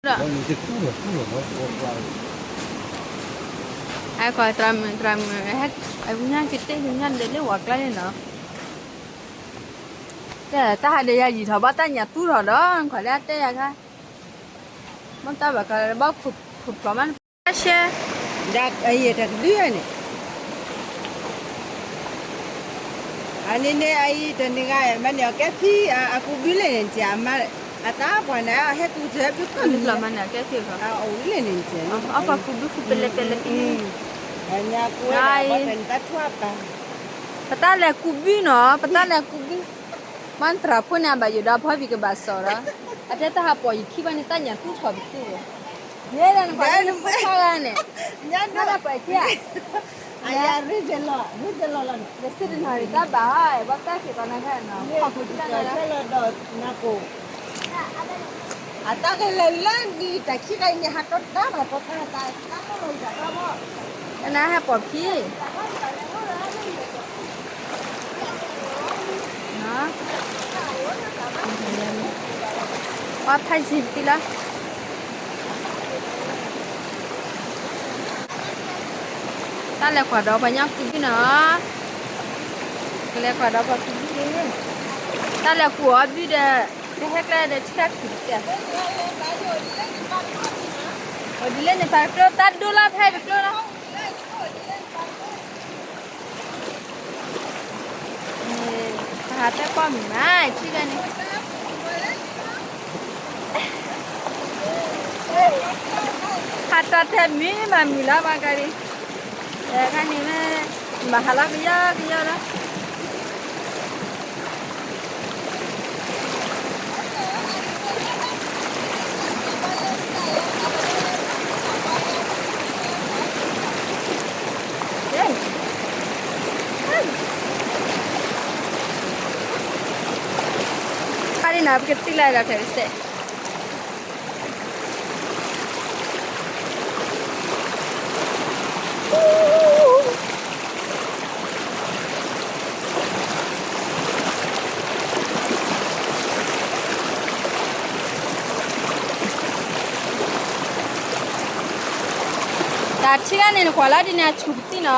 ဒီး ဟဲကွၢ်သရၣ်မုၣ် သရၣ်မုၣ် ဟဲ အညါက့ၤတဲကညါဒီးလၢဝၤကျါန့ၣ်နီၤ, တၢ်ဟးဒီးယၤယံာ်ထီၣ်ဘၣ် တၢ်ညၣ်သူထီၣ်ဒီး နကွၢ်လၢအတဲယၤခါ, ဘၣ်တၢ်ဘၣ်ကလၢဘၣ်ခိၣ်ဖျိးမး ရှဲ တကလုၢ်န့ၣ် အန့ၣ်န့ၣ် အအံၤတနံၤဂၤ မၤန့ၢ်အီၤကဲဖံ အကူဘုလဲၣ်န့ၣ် က အသးပှၢ်န့ၣ် ဟဲကူစၢၤဘုကီၢ်မံၤလီၤ မၤန့ၢ်အီၤကဲဖံ အအိၣ်လၢန့ၣ် အပှၤကူဘုဃုပလဲၤပလဲၤပလဲၤ ညါကူဝဲဒၣ် ပတၢ်လဲၤကူဘုနီၤ ပတၢ်လဲၤကူဘု မ့ၢ်သရၣ်ဖိန့ၣ် အဘၣ်ယိၣ်ဒီးအဖီဘံၣ်ကဘၣ်စီၣ်ဒီး အတဲတၢ်ဟးပိာ်ယခံဘၣ်န့ၣ် တၢ်ညၣ်သူထီၣ်ပသူ ယဲဒၣ်နကွၢ်လၢနဖိခွါဂၤန့ၣ် ညါဒၣ်ပှၤခံဂၤ အယၤရ့လီၤ ရ့လီၤလီၤ လၢစံတနၣ်ရံၣ်တၢ်ဘၣ် ဘၣ်တၢ်က့ၤပှၤနၤခါနီၤ ခီၣ်ခိၣ်တၢ်နၤ လီၤဒီးနၢ်ကိၣ် အတၢ်ကလဲၤလၢနံၤတၢ်ခံဂၤအံၤန့ၣ် ဟးတီတၢ်ဘၣ်တီတၢ်တၢ်တၢ်လီၤတၢ်ဘၣ် နဟဲပိာ်ခံ ပှၤဖးယံၤပသံလီၤ တၢ်လဲၤကွၢ်ဒီးပှၤညါကူဘုနီၤ ကလဲၤကွၢ်ဒီးပှၤကူဘု တၢ်လဲၤကူအီၤဘုဒီး ကဟဲကျဲဒီးထံၣ်တၢ်ထံၣ်တကဲ အိၣ်ဒ်လဲၣ်န့ၣ် ပာ်တကျိ တၢ်ဒိလီၤဖဲတကျိလီၤ ပဟးတဲပီၢ်မုၢ်မး ထံၣ်တၢ်န့ၣ် ဟးတၢ်ထဲမံၤမးမုၢ်လီၤ ဘၣ်ကါလံ တခါန့ၣ်မ့ၢ် ဘၣ်ဟးလီၤကယီကယီလီၤ ခါဒ်နၤ ပကသံလၢဂၤဖဲးစဲး တၢ်ထံၣ်တၢ်န့ၣ် နကွၢ်လၢဒ်န့ၣ် အဆူၣ်ပသံနီၤ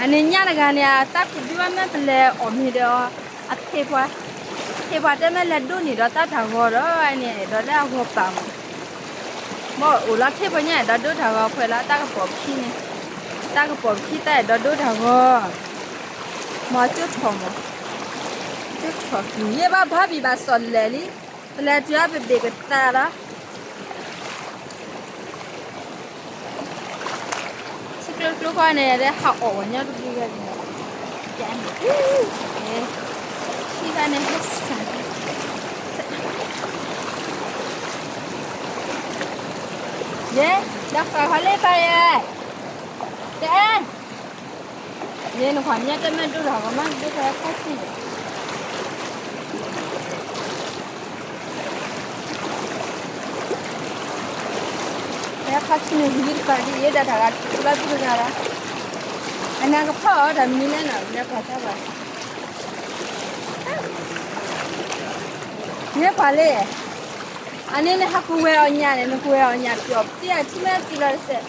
အန့ၣ်ညါတဂၤန့ၣ် အတၢ်ကူဘုဘၣ်မ့ၢ်ပလဲၤအီၣ်မ့ၤဒီး အထ့ၣ်ပှၤ ထ့ၣ်ပှၤတဲမ့ၢ်လဲၤဒိန့ၢ်ဒီးတၢ်တၢ်ဂီၤဒီး အန့ၣ်အဲၣ်ဒိးလၢအဂီၤပာ်မး ဘၣ်အိၣ်လီၤထ့ၣ်ပှၤညါအဲၣ်ဒိးဒိတၢ်ဂီၤဖဲလၢ တၢ်ကပိာ်ခံန့ၣ် တၢ်ကပိာ်ခံတၢ်အဲၣ်ဒိးဒိတၢ်ဂီၤ မ့ၢ်ကၠိထီၣ်မး ကၠိထီၣ်ကံၤ ယဲၢ်ဘၣ်ဖးဘံၣ်ဘၣ်စီၣ်လဲၣ်လံ ပလဲၤတုၤအပဘ့ၣ်ကသးလီၤ ထံကျိတကျိဃီန့ၣ် ဟးအီၣ်ဝဲညီတဘုဂၤန့ၣ် ထံဂၤန့ၣ် ဟဲစး ယဲ ဒီးဃာ်ဃီလၢပၢ်ယဲ တဲ ယဲနခွါညါတဲမ့ၢ်ဒိၣ်တၢ်ဂီၤမး ဒိၣ်တၢ်ခါဆံန့ၣ် ဟဲခါဆံန့ၣ် ဟံးတပၤဒ်ယဲဒၣ်တၢ်ဂၤတလီၤဒုတဂၤလီၤ အနၢ်ကဖီၣ်အီၤတၢ်မနုၤလဲၣ်နီၤ လဲၤကွၢ်တၢ်ဘၣ် ယဲကွၢ်လၢ အန့ၣ်နဟးကဝဲၤအီၤညါန့ၣ် နကဝဲၤအီၤညါပျီၣ်ပသံအထံၣ်မ့ၢ်သံလီၤတစဲး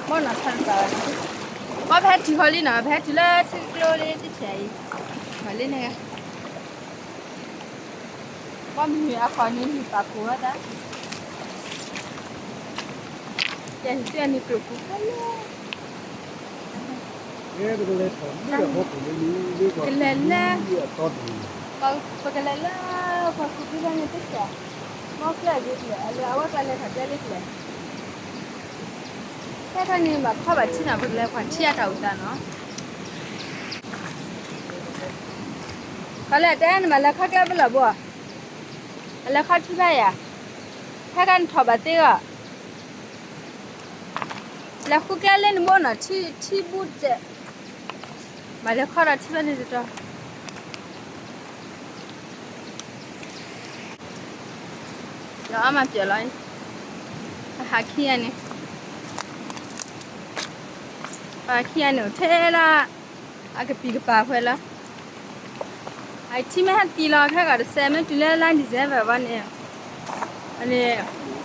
ဘၣ်နီၤထါတပၤဘၣ်နီၤ ဘၣ်ဖဲတုၤဃီလံနီၤ ဖဲတုၤလၢထံကျိလံတဆဲးအံၤ ဘၣ်လၢန့ၣ် ဘၣ်မနုၤအဃိန့ၣ် နံၣ်ပာ်ဖှိၣ်ဝဲဒၣ် ယဲန့ၣ်ကျိၤပူၤဖဲလဲၣ် ကလဲၤလၢ ပကလဲၤလၢ ပှၤကူဘုန့ၣ်တဆဲး ဘၣ်ကျဲဂ့ၤကျဲ အလၢအဝဲကျဲလဲၤခးကျဲလၢကျဲ ဖဲခါန့ၣ် ဘၣ်ခီဘၣ်ထံနီၤ ပကလဲၤကွၢ်ထံအတၢ်အိၣ်သးနီၤ ခီလဲၣ်တဲနမၤလဲၤခီကျဲဘၣ်လီၤဘိ အလဲၤခီထံဘၣ်ယၤ ဖဲခါနထီၣ်ဘၣ်သ့ဂီၢ် လဲၤဃုကျဲလၢနဘိနီၤ ထံ ထံဘူတဲး မၤလဲၤခီဒီးထံဘၣ်န့ၣ်တတီၤ ဒီးအမၤပျီၢ်လီၤ အဟးခံဂၤန့ၣ် ပှၤခံဂၤန့ၣ်အိၣ်ထဲလၢ အကပံာ်ကပၤဖဲလီၤ အထံမ့ၢ်ဟဲသံလီၤခဲကီးတစဲး မ့ၢ်တုၤလၢလါ December ဘၣ်န့ၣ်, န့ၣ်,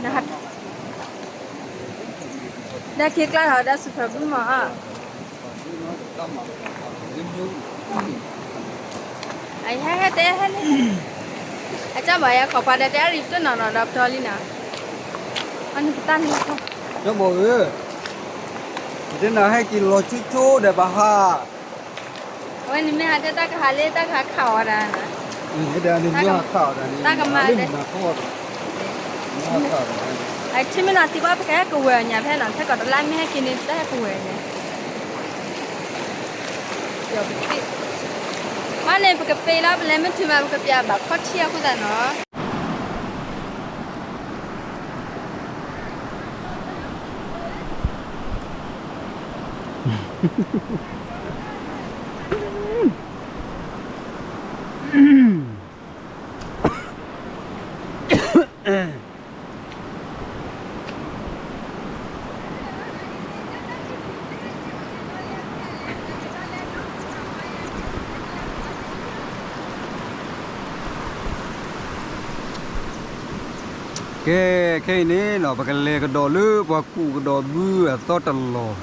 ဒၣ်က့ၤကျါထီၣ်ဒၣ်စူဖၢဘုမး, အဟဲဟဲတဲဟဲန့ၣ်, အကၢ်ဘၣ်ယၤခိးပှၤဒီးတဲအရံၤပတနီၤနီၤဒီးပတီၢ်လံနီၤ, အန့ၣ်ပတၢ်န့ၣ်, ကၢ်ဘၣ်ဧၢ, ယတဲနၤဟဲက့ၤလီၤဆိဆိဒီးဘၣ်ဟး အဝဲန့ၣ်မ့ၢ်ဟးတဲတၢ်ကဟးလၢတၢ်ကဟးခးအီၤဒၣ်, တၢ်ကမၤဒၣ်, အထံမ့ၢ်နီၤသံကွၢ် ပကဟဲကဝဲၤအီၤညါဖဲနီၤ ထဲကီးတလါမ့ၢ်ဟဲက့ၤန့ၣ် တၢ်ဟဲကဝဲၤအီၤညါ, ဘၣ်န့ၣ် ပကပ့ၤလီၤ ပလဲၤမ့ၢ်တုၤမး ပကပျးဘၣ်ခီၣ်ထံးအဃိသတးနီၤ. ကဲ, ခဲအံၤန့ၣ်နီၤ ပကလဲၤကဒီးလၢပှၤကူးကဒီးဘုအသီတလီၢ်,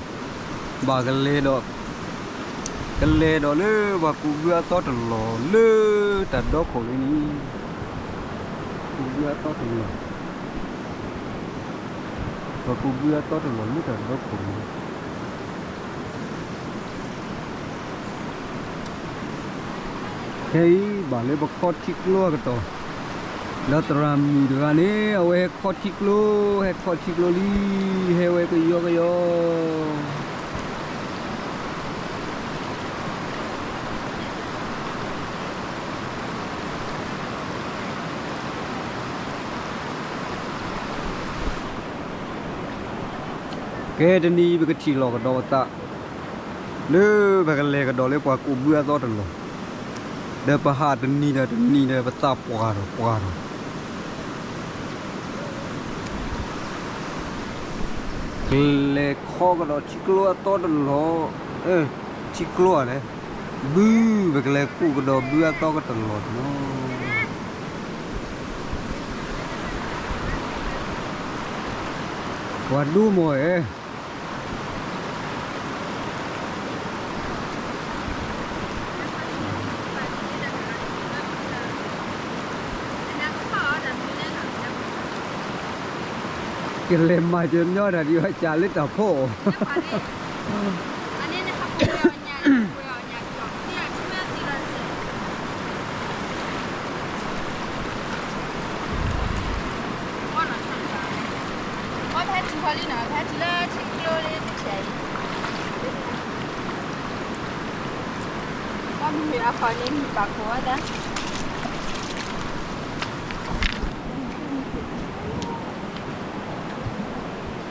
ဘၣ်ကလဲၤဒီး, ကလဲၤဒီးလၢပှၤကူးဘုအသီတလီၢ်လၢတၢ်ဒီခိၣ်လံန့ၣ်, ကူးဘုအသီတလီၢ်, ပှၤကူးဘုအသီတလီၢ်လၢတၢ်ဒီခိၣ်လံန့ၣ် ခဲအံၤဘၣ်လၢပခီထံကျိအကတီၢ်, ဒီးသရၣ်မုၣ်တဂၤန့ၣ် အဝဲဟဲခီထံကျိ, ဟဲခီထံကျိလံ, ဟဲဝဲကယီကယီ. ကဲ တနံၤအံၤ ပကထံၣ်လိာ်ကဒီးပသး လၢပကလဲၤကဒီးလၢပှၤကူးဘုအသီတလီၢ်, ဒီးပဟးတနံၤဒီးတနံၤဒီး ပသးပှၢ်ထီၣ်ပှၢ်ထီၣ်, ကလဲၤခီကဒီးထံကျိအသီတလီၢ်, ထံကျိဧါလဲၣ်, ဘု, ပကလဲၤကူးကဒီးဘုအသီကတလီၢ်န့ၣ်လီၤ. ပှၤဒိၣ်မးဧါ. ကလဲၤမၤကညီတၢ်ဒ်အံၤ ကးလၢတၢ်ဖီၣ်အီၤ.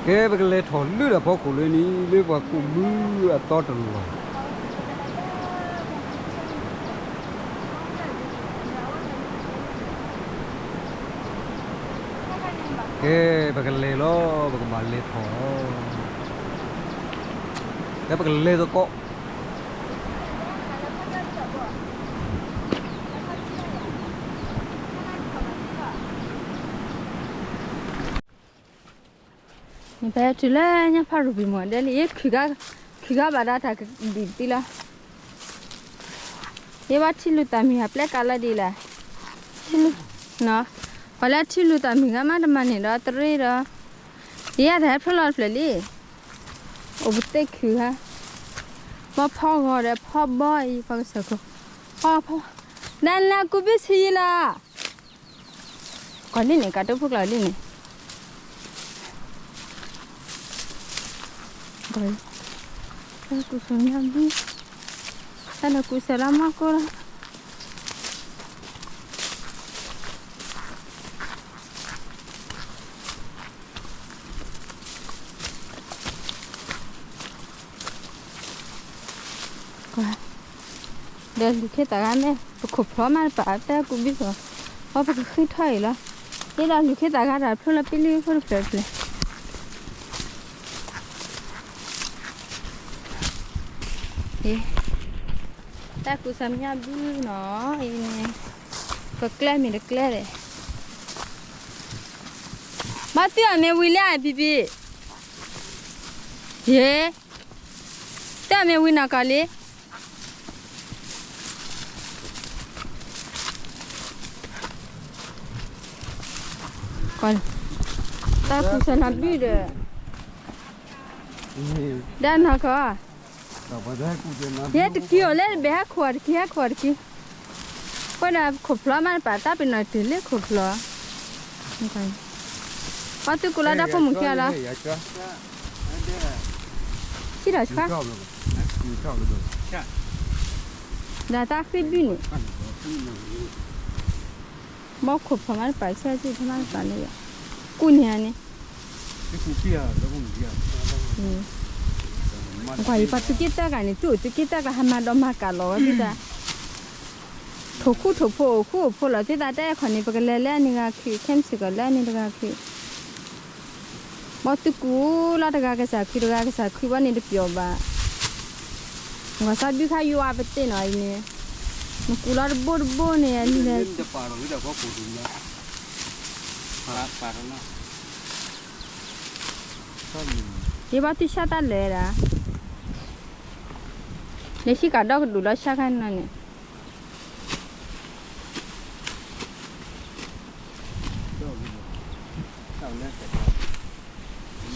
ကဲ ပကလဲၤထီၣ်လၢတၢ်ဖီခိၣ်လၢန့ၣ် လၢပှၤကူးဘုအသီတလီၢ်. ကဲ ပကလဲၤလီၤ, ပကဘၣ်လဲၤထီၣ်လီၤ. ကဲ ပကလဲၤသကိး. နဖဲတုၤလၢညါဖးရူဘံၣ်မး ဒဲလံ ယဲ ခုၣ်ဂၤဘၣ်ဒၣ်တၢ်ကဒံၣ်သံလီၤ. ယဲဘၣ်ထံလူၤသးမုၢ်ဂၤပျဲကးလီၤဒ်လဲၣ်. ထံလူၤ, နီၤ, ပှၤလၢထံလူၤသးမုၢ်ဂၤမးတမၤန့ၢ်ဒီးတရ့ဒီး, ယဲယၤတဟဲဖျိလီၤတဖျၢၣ်လံ. အိၣ်ပသ့ခုၣ်ဂၤ, မ့ၢ်ဖီဂီၤဒီးဖီဘီအံၤ ပှၤကစၢၢ်ခိၣ်, ဖီ, နနကူးဘုဆံးယံၤလီၤ. ကွၢ်လံန့ၣ် ကးတိၢ်ဖိကျါလံန့ၣ်, တၢ်ကူးစၢၤညါဘု, တၢ်ကူးစၢၤလၢမီၢ်ကိၢ်လီၤ. ဒီးလူၤခ့သးဂၤမ့ၢ် ပခိၣ်ဖျီမးတပာ် တၢ်ကူးဘုစီၤ, အီ ပကဃ့ထီၣ်အံၤလီၤ. ယဲဒီးလူၤခ့သးဂၤတၢ်ဖျိလီၤပံလံခိၣ်တဖျၢၣ်တဖျၢၣ်, တၢ်ကူးစၢၤမညါဘုနီၤ, အံၤန့ၣ် ပကျဲမ့ၢ်တကျဲလဲၣ်. ဘၣ်သ့ၣ်အီၤမ့ၢ်ဝံၤလၢအပံၤပံၤ, ယ့, သ့ၣ်အီၤမ့ၢ်ဝံၤနီၢ်ကီၢ်လံ. တၢ်ကူစၢ်လီၤဘုၣ်ဒီး, ဒၣ်နီၢ်ကီၢ်, ယဲတကံအီၤလဲၣ် တဘ့ၣ်ဟဲခိၣ်အီၤတကံ ဟဲခိၣ်အီၤတကံ. ဃိဒၣ်ခိၣ်ဖျီၣ်မးတပာ်တၢ်ပနီၣ်တုၤလၢခိၣ်ဖျီၣ်, ပှၤသုကူလီၤတၢ်ဖိမုၣ်ခံဂၤလီၤ, ထံၣ်ဒီးဆှါ, ဒီးတၢ်ဃ့ဘုၣ်န့ၣ် ဘီခိၣ်ဖျီၣ်မးတပာ်ဆၢက့ၤဖဲမးတပာ်န့ၣ်ယါ, ကူန့ၢ်ဧါန့ၣ်, ကွၢ်ယပှၤသုးက့သၢဂၤန့ၣ် သုအိၣ်သုးက့သၢဂၤ ဟဲမၤဒီးမၤကၢ်လီၤဝဲဒၣ်, ထိၣ်ခူထိၣ်ဖိအိၣ်ခူအိၣ်ဖိလီၤ သုသးတဲခီန့ၣ် ပကလဲၤလၢအန့ၣ်ဂၤခုၣ် ခဲမုၢ်ဆ့ၣ်ကီးလၢအန့ၣ်တဂၤခုၣ် ဘီသုကူလီၤတဂၤကစၢ်ခုၣ် တဂၤကစၢ်ခုၣ်ဘီန့ၣ်တပျီၤဘၣ်, ဂီၤစါဘုခါယွၤပသ့ၣ်နီၣ်အံၤန့ၣ်, နကူလီၤတဘိတဘိန့ၣ်, ယဘီသုဆါတၢ်လဲၤဒၣ်, လဲၤဆံကၤဒီကဒူၣ်လီၤဆါခါန့ၣ်,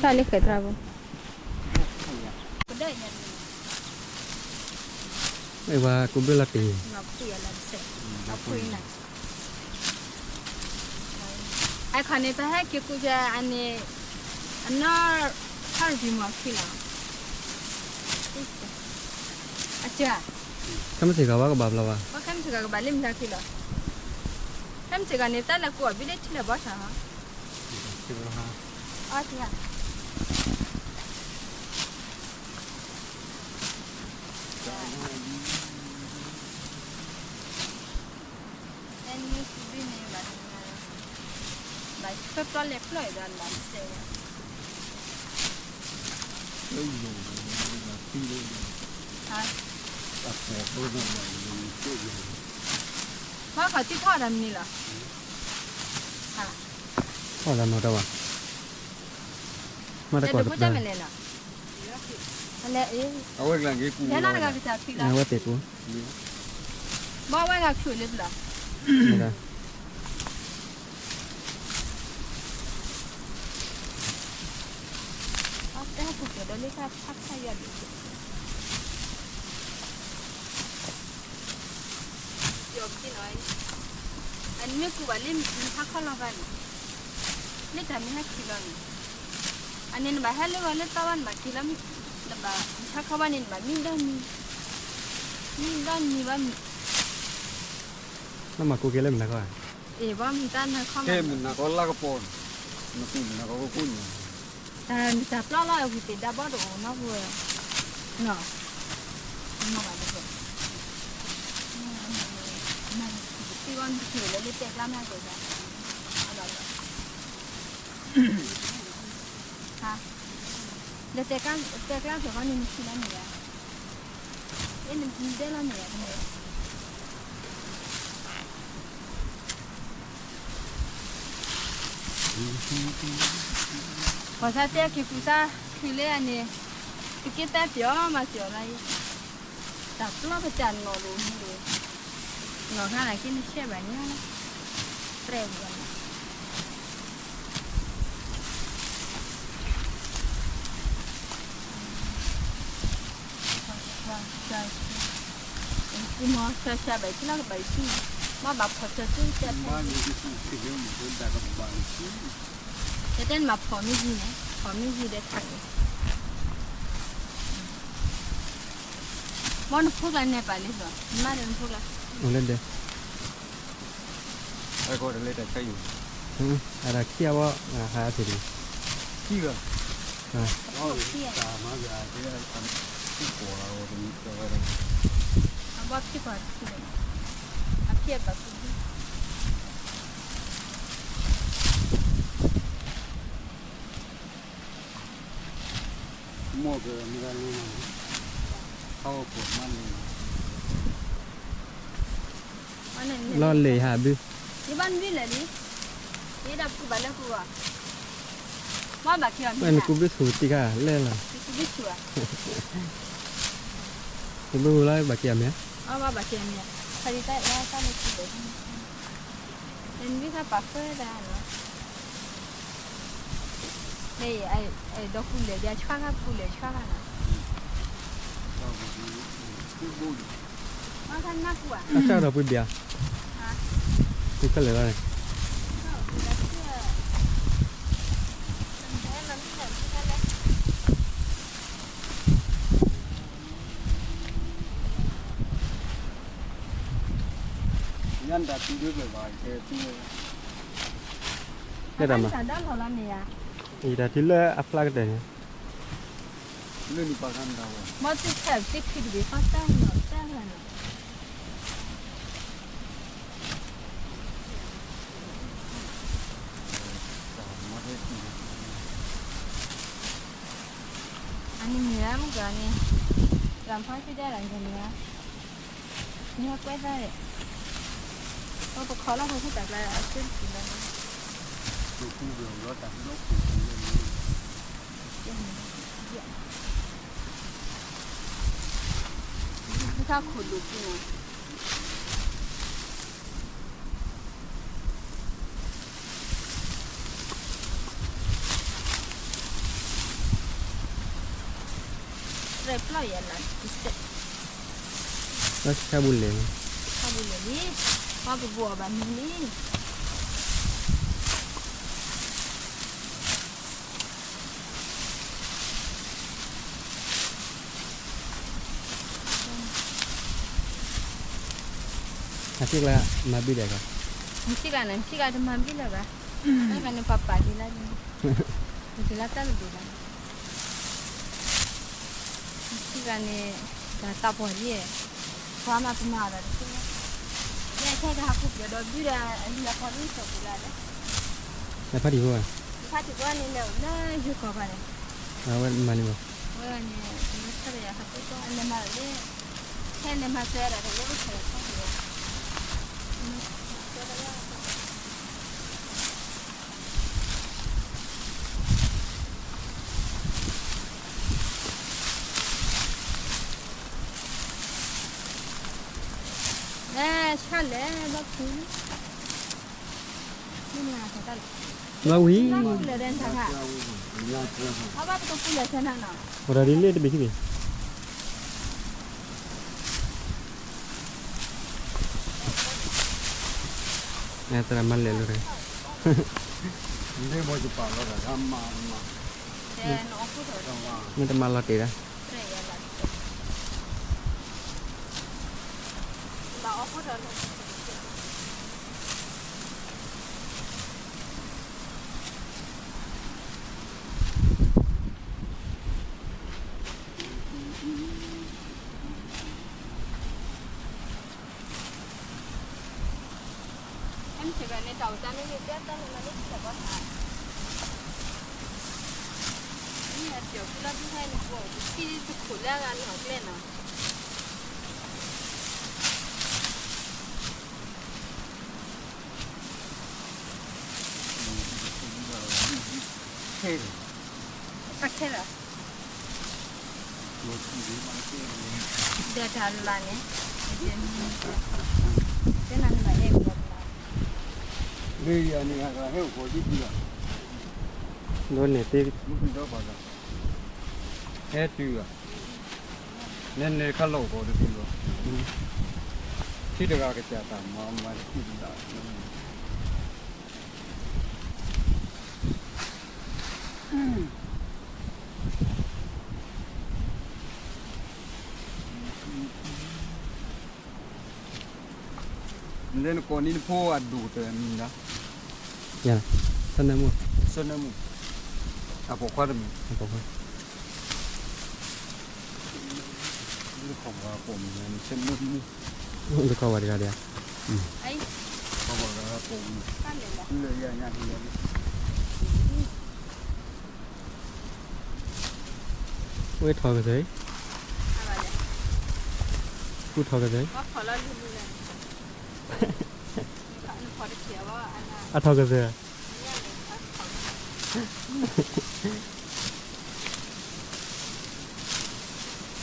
ဆၣ်လၢဃဲးထရၢ်ဖိ, အဝဲကူဘျၢလီၤတ့ၢ်, အခီန့ၣ် ပဟဲက့ၤကူဖဲအန့ၣ်, အနီၢ်, ထါရဘံမီၤခံလီၤ, အကၢ်, ခဲမုၢ်ဆ့ၣ်ကီးဘၣ်ကဘၣ်ဘျီဘၣ်, ခဲမုၢ်ဆ့ၣ်ကီးကဘၣ်လၢမုၢ်ထါခံလီၤ, ခဲမုၢ်ဆ့ၣ်ကီးန့ၣ် တၢ်လဲၤကူအီၤဘုလၢထံလၢဘီထီၣ်, အ, ဘၣ်ဃး ထံထီၣ်တၢ်မနုၤလီၤ, ထီၣ်တၢ်နီတဘၣ်, မ့ၢ်တကိးတဘၣ်, လဲၤနီတဂၤကစၢ်ခံလီၤ, အဝဲသ့ၣ်ကူ, ဘၣ်ဝဲဂၤခုၣ်လၢပျီ အတဲဟဲပူၤကဒီးလၢတၢ်ဖးဖးယွၤဒ်, ပျီၤပသ့ၣ်နီၤ, အနမ့ၢ်ကူဘၣ်လၢမုၢ်ဟါခီလီၤဘၣ်န့ၣ်, လၢတၢ်မ့ၢ်ဟဲခံလီၤန့ၣ်, အန့ၣ်နဘၣ်ဟဲလၢဂီၤလၢသီဘၣ် နဘၣ်က့ၤလီၤ, နဘၣ်မုၢ်ဟါခီဘၣ်န့ၣ် နဘၣ်မံဒီနံၤ, မံဒီနံၤဘၣ်မုၢ် နမၤကူက့ၤလၢမုၢ်နၤခီ, အ့ၣ် ဘၣ်မုၢ်တၢ်နၤခီမး မုၢ်နၤခီလၢကပီၤ, နကူမုၢ်နၤခီကကူၣ်န့ၣ်, တၢ်ပျီလီၤအဝံၤသ့ၣ်ဒၣ်ဘီတအိၣ်နီတပူၤ, နီၤ, မၤဘၣ်ဒ်သိး, နသံဝဲနတချုးလၢလၢတဲကျါမးက့ၤ, အဘၣ်လီၤ တဲကျါ တဲကျါက့ၤဘၣ်န့ၣ် နထံၣ်လၢန့ၣ်ယါ, အ့ၣ် နဒဲလီၤန့ၣ်ယါ, ပှၤသးတဲက့ၤကူသးခုလၢအန့ၣ်, သုးက့သၢပျီမၤပျီလၢအံၤ, တၢ်ပျီပတၢ်နီၢ်လိၤမံၤလိၤ, နီၢ်ခါန့ၣ်က့နရှဲဘၣ်န့ၣ်, ပြဲၢ်ဝဲန့ၣ် မၤဖီၣ်ဆၢဆၢဘၣ်ဆၢလၢကဘၣ်ဆူ, မ့ၢ်ဘၣ်ဖီၣ်ဆၢဆၢဆၢ, တဲတဲနမၤဖီၣ်မ့ၢ်ယံၤန့ၣ်, ဖီၣ်မ့ၢ်ယံၤဒီးခးက့ၤ, မ်နဖိကျါန့ၣ်ပာ်လံလီၤ, နမါဒီးနဖိကျါ, အိၣ်လၢဒဲ အတၢ်ခံအဝဲ, ဟးသ့ၣ်တဂ့ၤ, ခံဂၤ, အဘၣ်ဖံးကွၢ်တခု, အဖံးအဘၣ်ဖံး, မ့ၢ်ကမ့ၢ်လၢ, လီၤလ့ၣ်ဟးဘု ယဘၣ်နဘံၣ်လဲၤလံ, ယဲဒၣ်ပကူဘၣ်လၢကူအီၤ, မ့ၢ်ဘၣ်က့ၤအီၤမ့ၢ်, နကူဘံၣ်ဆူၣ်တံၢ်ခါလဲၣ်လီၤ, နကူဘံၣ်ဆူၣ်ဧါ, နဘံၣ်ဝံၤလီၤဘၣ်က့ၤအီၤမ့ၢ်, အဘၣ်က့ၤအီၤမ့ၢ်, ခါဒ်တၢ်အဲၣ်တၢ်လၢကူလဲၤ, နဘံၣ်ခါပာ်ဃဲဒၣ်နီၤ, ဒီကူလဲၤဒ်ဆှၣ်ခါကူလဲၤဆှၣ်ခါနီၤ, အဆၣ်ဒီးပှ့ၤဘၣ်, ကူခဲလၢာ်လီၤန့ၣ် ညၣ်တၢ်ထံဒၢဘၣ်ဘၣ်, ကဲတၢ်မၤ, ယတၢ်ထံလၢအဖျါကတၢၢ်န့ၣ်, လၢနပာ်ခါနတၢ်ဝဲ, မ့ၢ်သ့ၣ်ခဲသ့ၣ်ခံတဘ့ၣ်ဖီတၢ်နီၤတၢ်ဂၤနီၤ အန့ၣ်မ့ၢ်လၢမုၢ်ကၤန့ၣ်, ရၤဖီၣ်ဆံဒဲးလီၤန့ၣ်, နဟဲကွဲးသၣ်, ပခိးလီၤဖိခိၣ်တၢ်ကျါအဆၢတပူၤလီၤ, တၢ်ခိၣ်ဒိၣ်ပူၤန့ၣ် ရဲၣ်ပျီၢ်ယၤလၢကစဲး, ဘၣ်ဆၣ်ဘူလဲၣ်, ဆၣ်ဘူလဲၣ်လံ, ပှၤပဘိးအီၤဘၣ်မံၤလံ. အစံၣ်ကျါမၤဘံၣ်ဒီး, မ့ၢ်စံၣ်ကျါန့ၣ် မ့ၢ်စံၣ်ကျါတမၤဘံၣ်လၢၤဘၣ်, မ့ၢ်ကျါန့ၣ်ပှၤပာ်က့ၤလၢ, ပက့ၤလၢတၢ်တဘ့ၣ်ဘၣ်, မ့ၢ်စံၣ်ကျါန့ၣ်, တၢ်သးပှၢ်လံ, ပှၤမၤပမၤအီၤဒီးတသ့, ယဲခဲကဟးခိၣ်ပျီဒီးဘုဒီးအလံၤအဖီလၢစီၤပူၤလၢ်လၢ, ဖါတံၢ်ဖိ, ဖါတံၢ်ဖိန့ၣ်လဲၤအိၣ်လၢယိၤကီၢ်ပၤန့ၣ်, အဝဲမၤန့ၣ်မး, အဝဲန့ၣ်, လဲၤမၤလၢ, ခဲလဲၤမၤစၢၤဒၣ်တၢ်လၢအိၣ်ဖျဲၣ်ခီ, ဆၣ်လဲၣ်ဘၣ်ဖု, ဘၣ်ဝံၤ, အိၣ်ဒီးဒ်လ့ၣ်တဘ့ၣ်ခံဘ့ၣ်, သရၣ်မၤလဲၣ်လီၤ, မ့ၢ်တမၤလီၤတ့ၢ်ဒၣ်, မ့ၢ်စ့ၢ်ကီးန့ၣ် တၢ်အိၣ်တၢ်မ့ၢ်ဂ့ၤ တဲတၢ်လၢမၤလၢထံလၢကီၢ်သး, မ့ၢ်အပျီၢ်ဖုလီၤဒုးဟဲန့ၣ် ပှၤအိၣ်တထံၣ်တခိၣ်လၢအဂၤနီၢ်ကျဲနီၤ, ခဲ, အခဲလီၤ, ဒီးတၢ်လၢ်န့ၣ်, တဲနၤန့ၣ်ဘၣ်အဲၣ်ကဘီတလါ, လၢယၤန့ၣ် ဟဲအိၣ်ကီးဒ်ဒ်လီၤ, ဒိးန့ၢ်သ့, မုၢ်ကံဒီပှၤက, ဟဲတုၤဘၣ်, နဲနဲခါလီၤကီးတတုၤလီၤ, ထံတဂၤကစၢ်တၢ်မၤမၤတံၢ်တဘၣ် လၢနကိးနံၤနဖိအဒိၣ်တမံၤလၢ, စီၤနၢမူ, စီၤနၢမူ, အပိာ်ခွါတမံၤ, အပိာ်ခွါ, လၢခီၣ်ဝါပိာ်မုၣ်န့ၣ် စီၤနၢမူ, လၢခီၣ်ဝါတဂၤဒီး, ခီၣ်ဝါပိာ်မုၣ်, လၢယၤညါဟံၣ်လီၤ ဝဲထီၣ်ကသ့, ကူထီၣ်ကသ့, နခီၣ်လီၤလူၤလူၤလဲၣ်, နခီၣ်တခံး အထီၣ်ကသၢ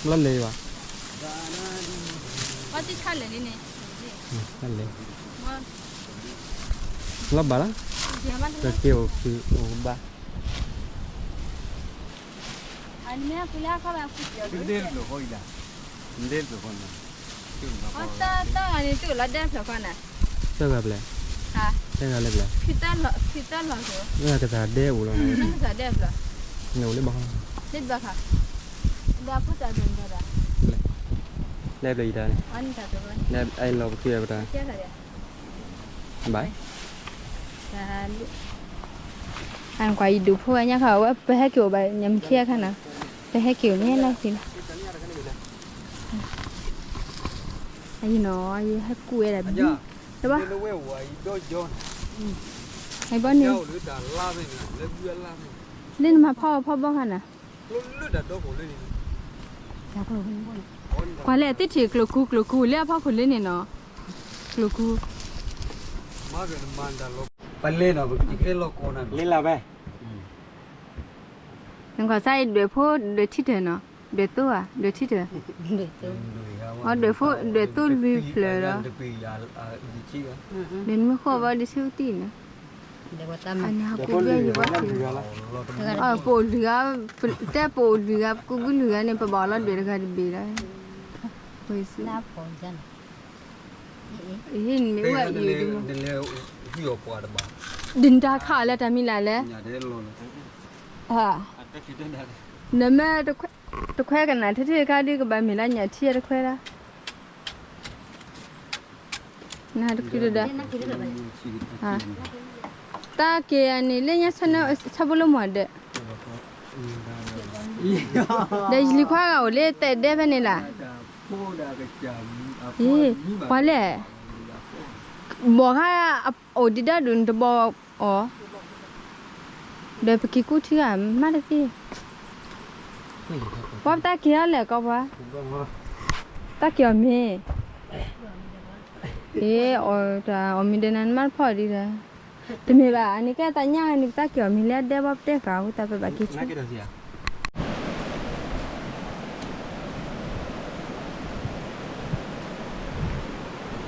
ၣ် လီၤလဲၤဘၣ်, လီၤဘၣ်လီၤ, ကက့ၤအိၣ်ဖံးအိၣ်ဘၣ်, တၢ်ဂၤန့ၣ်တူၢ်လီၤဒဲဖျၢၣ်ဃီနၤ, တၢ်ဂၤပျဲၢ်, တၢ်ဂၤလၢပျဲၢ်, လၢကသးဒဲအိၣ်လီၤ, နအိၣ်လၢဘၣ်ဃီ, ဒဲဖျၢၣ်ယံၤတၢ်န့ၣ်, အဲၣ်လီၤပဃ့အပတၢ်, ဘၣ် အကွၢ်ယဒုးဖိဝဲညါခါ အဝဲပဟဲက့ၤအိၣ်ဘၣ်ညါမခံအခါနီၤ, ပဟဲက့ၤအိၣ်န့ၣ်လီၤခံလီၤ, အယနီၤ ယဟဲကူၣ်ဝဲဒၣ်ဘု, တဘၣ်, အဘီန့ၣ်, လၢနမၤဖီဖီဘီခါနီၤ, ကွၢ်လၢအသ့ၣ်ထံၣ်ကျိၤခူကျိၤခူလၢအဖီခိၣ်လၢန့ၣ်နီၤ, ကျိၤခူ ပလဲၤနီၤ ပကလဲၤလီၤကီးနၤ လ့လၢ်ဝဲ, နကွၢ်စၢ်အံၤဒွဲၣ်ဖိဒွဲၣ်ထံတၢၢ်နီၤ, ဒွဲၣ်သိဧါ ဒွဲၣ်ထံတၢၢ်, အဒွဲၣ်ဖိ ဒွဲၣ်သိလွံၢ်ဖျၢၣ်ဒီး, ဒွဲၣ်နမ့ၢ်ဃီဘီဒုးဆူတံၢ်နီၤ, အန့ၣ်ဟးကူဘၣ်ယဘၣ်, ပအိၣ်လွံၢ်ဂၤ, တဲပအိၣ်လွံၢ်ဂၤ ပကူဘုလွံၢ်ဂၤန့ၣ် ပဘၣ်အီၣ်လီၤဒွဲၣ်တဂၤတဘ့ၣ်လီၤ, နမ့ၢ်အံၤ ဒ်နတၢ်ခးအီၤလၢတၢ်မံၤလၢ်လဲၣ်, နမ့ၢ်တခွဲကနၣ်ထဲထဲခါဒုးကဘၣ်မ့ၢ်လၢညၣ်ထံအတခွဲလၢ, နတခွဲတဒၣ်, တၢ်က့ၤအန့ၣ်လၢညါဆၢဖိလၢမီၢ်ဒဲး, ဒီးယလံၤခွါဂၤအိၣ်လၢတဲဒဲဖဲန့ၣ်လၢ်, ပှၤလဲၣ်, ဘီၣ်ခါ အိၣ်ဒံးဒၣ်ဒုးနတဘီၣ်အီၤ, ဒီးပက့ၤကူထံဂၤမးတသ့, ပှၤပတၢ်က့ၤအီၤလဲၣ်ကီးပှၤ, တၢ်က့ၤအီၤမ့ၢ်, အီၣ်မ့ၢ်ဒီးနၤ နမါတဖီၣ်ဒံးဒီး, တမ့ၢ်ဘၣ် အန့ၣ်ကဲတၢ်ညါန့ၣ် ပတၢ်က့ၤအီၤမ့ၢ်လၢအဒဲဘီပတဲဃာ်အဃိသတး ပဘၣ်က့ၤဆူ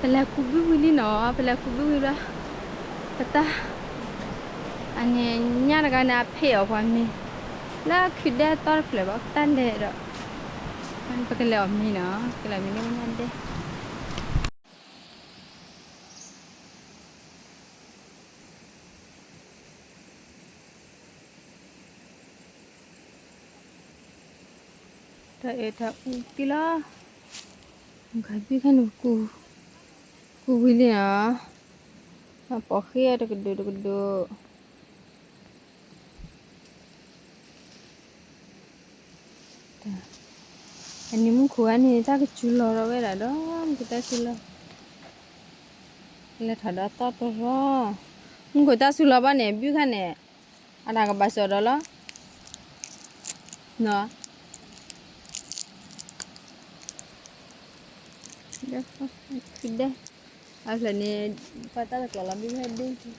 ပလဲၤကူဘုဝံၤလံနီၤ, ပလဲၤကူဘုဝံၤဘျီ, ပတၢ်, အန့ၣ်ညါတဂၤန့ၣ် အဖ့ၣ်အီၣ်ပှၤမ့ၤ, လၢခုၣ်ဒဲသီတဖျၢၣ်ဘၣ် ပတၢ်လဲၤဒီး, ပကလဲၤအီၣ်မ့ၤနီၤ, ပကလဲၤမ့ၤလၢညါဒဲ တၢ်အဲၣ်တၢ်အူက့လီၤ, ဂၤဘုခါန့ၣ် ကူဝံၤလံနီၤ, ပိာ်ဃ့တကဒိၣ်တကဒိၣ်, အန့ၣ်မူခိၣ်ဂၤန့ၣ် တၢ်ကစူၤလီၤဒီးဝဲဒၣ်ဒီး မူခိၣ်တၢ်စူၤလီၤ, လဲၤထီၣ်ဒီးသီတရီ, မူခိၣ်တၢ်စူၤလီၤဘၣ်န့ၣ် ဘုခါန့ၣ်, အတၢ်ကဘၣ်စီၣ်ဒီးလီၤ, နီၤ, ဒဲ, အဖျၢၣ်န့ၣ်, ပှၤတၢ်တကျီၢ်လီၤဘုဟဲဒ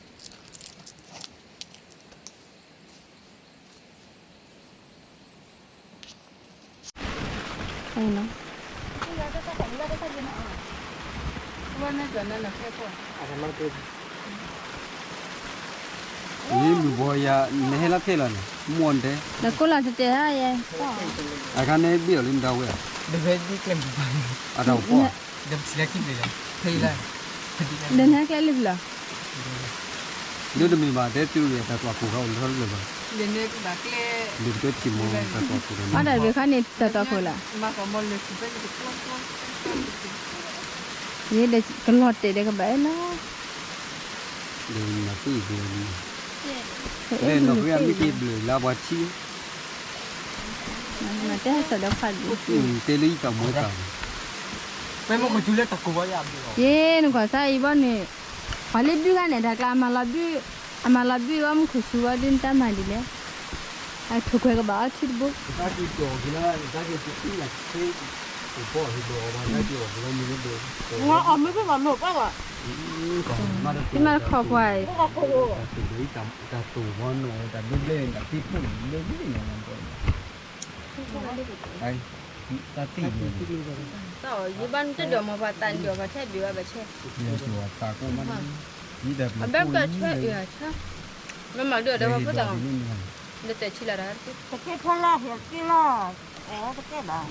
့ ယမုၢ်ဘီယၤ နဟဲလၢဖဲလီၤန့ၣ် မီၢ်ဒဲး, နကိးလီၤတတဲာ်ဧါယဲ, အခါန့ၣ်ဘ့ၣ်အီၤလၢနဒၣ်ဝဲ, အတၢ်အိၣ်ဖှိၣ်, ဒီးနဟဲကျဲလၢပလီၢ်, ဒ်တမ့ၢ်ဘၣ် တဲတုၤဂ့ၤ တၢ်သွၣ်ခိၣ်ဂၤအိၣ်လၢထီၣ်လၢဘၣ်, ဒ်ပတဲထံၣ်မီၢ် တၢ်သွၣ်ခိၣ်ဒီး အတၢ်တဘ့ၣ်ခါန့ၣ် တၢ်သွၣ်ခိၣ်လၢ ယဲဒီးကလီၤတဲာ်ဒီးကဘၣ်အဲၣ်လီၤ, ဒီးနၤပ့ၢ်ဘျုး, အဲၣ်နၤပ့ၢ်မ့ၢ်က့ၤဘျုးလၢပှၤထံ, မၤတဲဟဲစၢၤဒီးဖးဒိၣ်, တဲလၢယတၢ်မိၢ်တၢ်, ယဲနကွၢ်စၢ်အံၤဘီန့ၣ်, ပှၤလၢဘုခါန့ၣ် တၢ်ကျါအမၤလီၤဘု, အမၤလီၤဘုအီၤမူခိၣ်စူၤဝဲဒ်နတၢ်မၤဒ်လဲၣ်, အထိၣ်ခွဲးကဘၣ်အီထံတဘိ, တၢ်က့ၤတီၢ်က့ၤလၢ တၢ်က့ၤတသံလၢ်ခဲက့ၤ ပီၣ်ဟ့ၣ်ဘၣ်အီၤဘၣ် ဒၣ်က့ၤအီၤဘျီမ့ၢ်လၢဘျီ, မ့ၢ်ဘၣ်မ့ၢ်ဘၣ်မ့ၢ်ပၢ်ဘၣ်, မ့ၢ်တခီပှၤအံၤ, တၢ်တိာ်ဘီနီၤ တၢ်ဘျဲၣ်ဘျဲၣ် တၢ်သ့ၣ်ဖှိၣ်ဘျဲၣ်ဘျဲၣ်နီၤ, တၢ်သ့ၣ်ဘျဲၣ်, ယဘၣ်နတဒိးမၤပှၤသးဒိးပှၤထဲဒုးအီၤဘၣ်ဆဲး, အဘၣ်ကဆၢအုးအဆၢ, မ့ၢ်မၤဒုးအီၤဒီးပှၤဖိသၣ်, လၢတဲာ်ဆံလၢ်တၢ်, တကဲဖီလၢဟဲက့ၤလီၤ, အတကဲဘၣ်,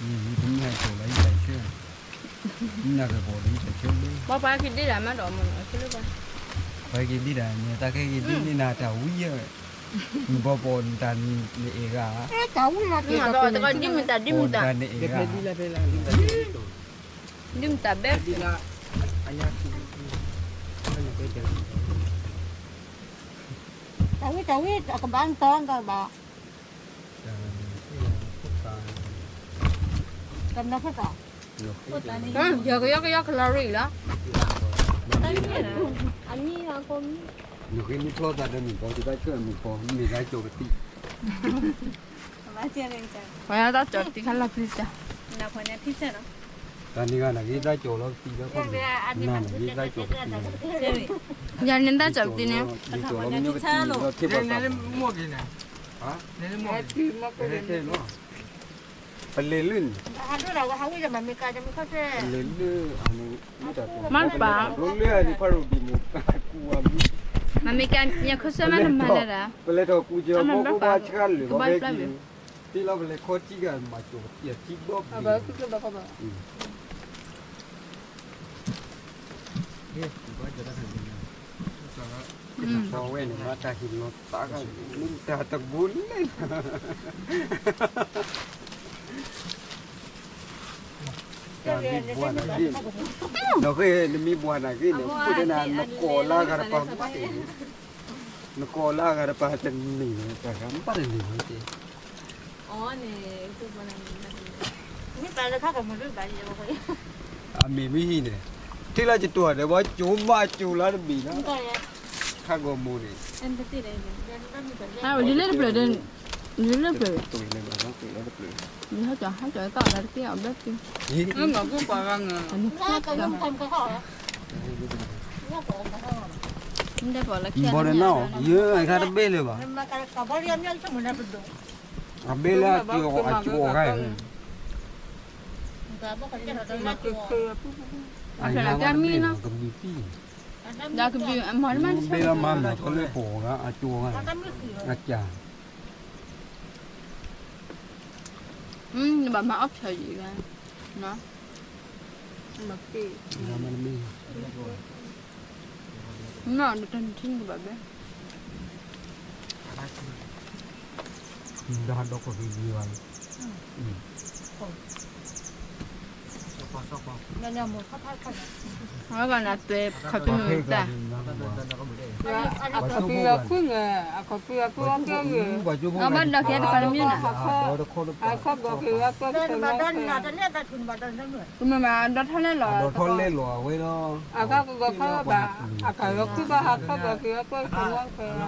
မ့ၢ်ဟဲက့ၤလီၤယတၢ်ဆၢ, မ့ၢ်နကကိးဒီးယတၢ်ဆၢ, ပှၤပှၤက့ၤဒ့တၢ်မးဒီးမ့ၢ်နီၤ, ပှၤက့ၤဒ့တၢ်န့ၣ် တၢ်ခဲက့ၤဒ့န့ၢ်နၤတၢ်ဝံၤဧၢ, နဘီပီၣ်နတၢ်နအဲၣ်ဂၤ, တၢ်ဝံၤလီၤတကးဒ်မုၢ်တၢ်ဒ်မုၢ်တၢ်, ဒ်မုၢ်တၢ်ဘဲ, တၢ်ဝံၤတၢ်ဝံၤ အကဘၣ်နတီကဘၣ်, ကနၢ်ဖုတၢ်, ယကယီကယီကလီၤရံလီၤ, နဃ့မ့ၢ်ဖျီသးဒီးမ့ၢ်ကီ တဘၣ်ဆၢမ့ၢ်ကီ မ့ၢ်ဂၤကၠီကသံၣ်, ပှၤတၢ်ကၠီတံၢ်ခါလီၤပျံၤတၢ်, တၢ်န့ၣ်ဂၤနဂ့ၢ်တၢ်ကၠီလီၤကသံၣ်လၢခီၣ်, နဂ့ၢ်တၢ်ကၠီကသံၣ်, ယၤန့ၣ်တၢ်ကၠီကသံၣ်န့ၣ်, ကသံၣ်လီၤ, ပလဲၤလုၢ်န့ၣ်, ပလဲၤလုၢ်, မ့ၢ်ပာ်, မ့ၢ်ကဲမ့ၢ်ခီဆၢမးနမၤလဲၣ်ဒၣ်, ပလဲၤထီၣ်ကူကၢဘီကဘၣ်ဆှါလၢာ်ဘီဖဲကံ, သ့လီၤပလဲၤခီကံဂၤမၤကၠီကသံၣ်အထံဘီပျံၤ, ဝဲန့ၣ်မ့ၢ်တၢ်ဟ့ၣ်လီၤသးဂၤန့ၣ် မ့ၢ်တၢ်တဘိလဲၣ်, တၢ်မ့ၢ်ဘှါနၤဂ့ၢ်န့ၣ်, နဃ့နမ့ၢ်ဘှါနၤဂ့ၢ်န့ၣ် အိၣ်ဒၣ်နၤ နကိးလၢအဂၤတပၤ, နကိးလၢအဂၤတပၤတန့ၢ်, တၢ်ဂၤမ့ၢ်ဘၣ်တန့ၢ်ဝဲသ့ၣ် အမ့ၢ်မ့ၢ်ဟံၣ်န့ၣ်, ထံၣ်လၢယတိၤဒီး ဘၣ်ကၠိမးကၠိလၢတဘ့ၣ်လီၤ, ခါဂီၤမူန့ၣ်, ဒ်လၢတပျၢၤ, ဒ်လၢတပျၢၤ, ဒ်လၢတပျၢၤ, ဟဲကၠီဟဲကၠီသီၣ်လၢတက့ၢ်အီၤဘျၢက့ၤ, မ့ၢ်ပှၤဂၤငၢၤ, မ့ၢ်ပှၤလၢခံ, ဘီဒနီၤယဲအံၤခါတဘ့ၣ်လၢၤဘၣ်, အဘ့ၣ်လၢအကၠိအီၤဂၤ, ကဘုးသံၣ်, ဒီးကဘုးအမၤတမံၤတဆၢ, ဘ့ၣ်လၢမၤမၤထီၣ်လၢပှၤဂၤအကၠိအီၤဂၤ, အကၠၢ်, နဘၣ်မၤအီၣ်ဖျီယံၤဂၤ, မၤတမံၤ, မၤတမံၤကဘၣ်ဘဲ ဒီးဒီးကီၢ်က့ၤယံၤဘၣ်လီၤ, အဝဲဘၣ်နၤတွဲခီပနူၤတၢ်, အခီပညီခွံန့ၣ်, အခီပညီခွံအီၤကဲဂ့ၤ, အဘၣ်ဒီးကဲတခါတမံၤန့ၣ်, အခီပညီခွံ, ကမၤဒီးထီၣ်လဲၣ်လီၤ, အကကဂီၤခီဘၣ်, အခီပညီခွံဘၣ်ဟးခီပညီခွံအီၤက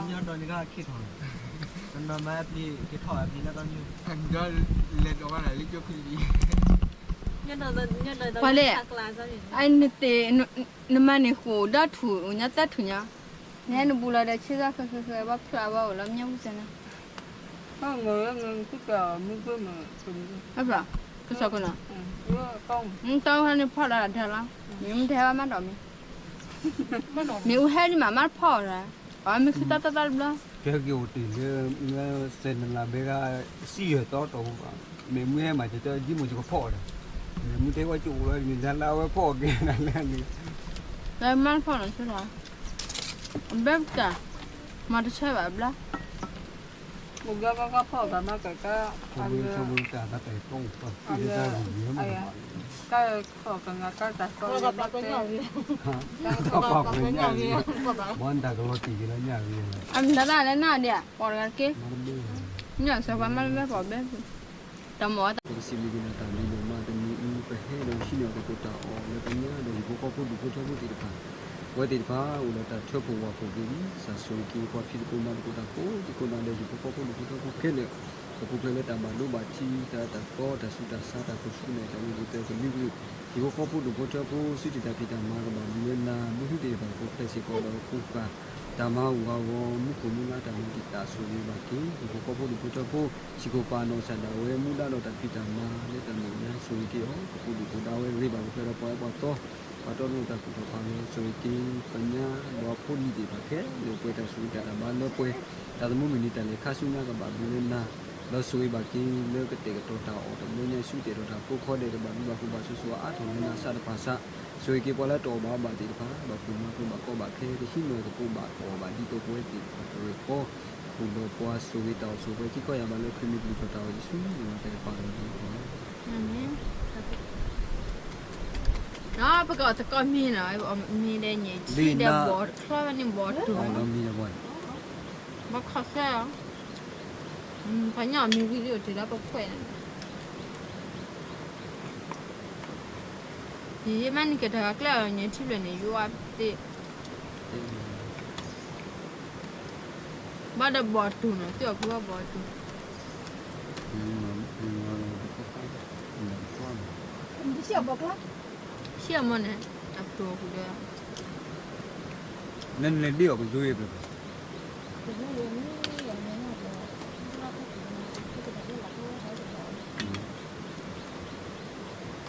ဲဂ့ၤ, ပှၤလဲၣ်, အနသ့ၣ်, နမၤန့ၢ်ဃိာ်ဒီးထူၣ်ညါသၢထူၣ်ညါ, နဟဲနဘူးလီၤဒီးဆ့ကၤဃဲဃဲဃဲ ဘၣ်ဖျါဘၣ်အိၣ်လီၤမ့ၢ်ဝံၣ်စၢၤနၤ, ကစီၢ်ကနီၤ, နတီၢ်ဟဲန့ၣ်ဖီၣ်ဒီးဒၢလီၤ, မ့ၢ်မ့ၢ်တဟဲဘၣ်မးဒီးမ့ၢ်, မ့ၢ်အူဟဲဒ်မးမးဖီၣ်ဒီး, အမ့ၢ်ခုတၢ်တၢ်တၢ်တဘျီ ကဲက့ၤအိၣ်တ့ၢ်လၢ စဲးနလးဘဲဂၤ စံၣ်ယဲၢ်တီတီဘၣ်, မ့ၢ်မုၢ်ဟဲမၤကတၢၢ်ဒ်မိၢ်ကဖီၣ်ဒီး, မ့ၢ်မုၢ်တဲဝဲကအိၣ်လီၤန့ၣ် ဒၣ်လၢအဝဲဖီၣ်က့ၤနၤလၢန့ၣ်, လၢမါဖီၣ်နီၤဆၢလီၤ, အဘဲပတၢ်, မၤတဆၢဘၣ်ဘျီ, တၢ်ခီၣ်ကညီကတၢၢ်, ဘၣ်နတၢ်ကလီၤတံၢ်က့ၤလၢညၣ်ဂ့ၤ, အမတၤတၢ်လဲၣ်နၤဒ်, ပှၤတဂၤတက့ၢ်, ညၣ်စီၤပၤမၤလၢဘဲပှၤဘဲ, တၢ်မၤတၢ် ပကစံးဘျုးက့ၤနၤတၢ်ဘျုးဒိၣ်မးတနံၤအံၤ ပဟဲဒီးဟံးန့ၢ်အီၤသကိးတၢ်အီၣ်လၢပညါဒီး ဟံၣ်ဖိဃီဖိဒူၣ်ဖိထၢဖိသ့ၣ်တဖၣ်, အဝဲသ့ၣ်တဖၣ်အိၣ်ဒီးတၢ်ထၢဖှိၣ်ဝၣ်ဖှိၣ်က့ၤလံ, ကစၢ်ဆိၣ်ဂ့ၤက့ၤပှၤဖံးသကိးမၤသကိးတၢ်ကိးဒံကိးနီၢ်ဒီး ဟံၣ်ဖိဃီဖိဒူၣ်ဖိထၢဖိခဲလၢာ်, ပပူၤဖျဲးလၢတၢ်ဘၣ်ဒိဘၣ်ထံး တၢ်အၢတၢ်သီ တၢ်ဆူးတၢ်ဆါ တၢ်ခိၣ်ဆူၣ်မဲာ် တၢ်ဂ့ၢ်ကတၢၢ်ကလုာ်ကလုာ် ဟံၣ်ဖိဃီဖိဒူၣ်ဖိထၢဖိ စုတံၢ်တၢ်ဖံးတၢ်မၤကဘၣ်မုာ်လၢနၤ မုၢ်ဟူသ့ၣ်တဖၣ်ပူၤဖျဲးစ့ၢ်ကီးဒီးပူၤဃာ် တၢ်မၤဟူးဂၤဂီၤ မူခိၣ်မူလါတၢ်မၤတံာ်တာ်ဆိၣ်ဂ့ၤဘၣ်က့ၤ ဟံၣ်ဖိဃီဖိဒူၣ်ဖိထၢဖိ ဆံးကိာ်ပာ်နီၢ်ဆၣ်ဒၣ်ဝဲ မူဒါဒီးတၢ်ဖံးတၢ်မၤလၢတၢ်မဲာ်ညါဆိၣ်ဂ့ၤက့ၤအီၤ ပပူၤဒူၣ်ပူၤဒါဝဲဂ့ၤဘၣ်ပူၤဖျဲးဒီးပှၤအၢပှၤသီ ပှၤတီလိၤတၢ်ကူၣ်ထီၣ်ဖးလီၤ ဆိၣ်ဂ့ၤက့ၤ ပညါဒီးဖိလံၤသ့ၣ်တဖၣ်ခဲလၢာ် ပှဲၤတၢ်ဆူးတၢ်ဘါလၢပှဲၤ တၢ်သမူမုၢ်နံၤတၢ်လဲၤခါဆူညါကဘၣ်မုာ်လၢနၤ ဒီးဆိၣ်ဂ့ၤဘၣ်က့ၤလၢကတဲာ်ကတီၤတၢ်အီၣ်တဘျီညါဆူ တဲာ်ထီၣ်တၢ်ဖိခီဒဲး ကဘၣ်ဘျုးဘၣ်ဖှိၣ်ဘၣ်ဆိၣ်ဂ့ၤအါထီၣ်လၢနၤစးတဖၣ်စး ဆိၣ်ဂ့ၤက့ၤပှၤလၢတအီၣ်ဘၣ်အီဘၣ်သ့ၣ်တဖၣ် ဘၣ်ဖှိၣ်မၤဖိဘၣ်ကီဘၣ်ခဲ ကဟံးန့ၢ်ကပိာ်ဘၣ်အီၣ်ဘၣ် ဒ်သိးပဝဲသ့ၣ်တဖၣ်ကဂဲၤဃီ ဃုာ်ဒီးပှၤဆိၣ်ဂ့ၤတၢ်အိၣ်ဆိၣ်ပှဲၤခံခီယၢ်ဘးလၢခရံာ်မ့ၢ်ပျုၢ်ထီၣ်တၢ်အီၣ် ယ့ၣ်ၡူးမ့ၢ်ဝဲတၢ်ကပာ်လီၤန့ၣ်လီၤ. ပကအီၣ်သကိးမ့ၤနီ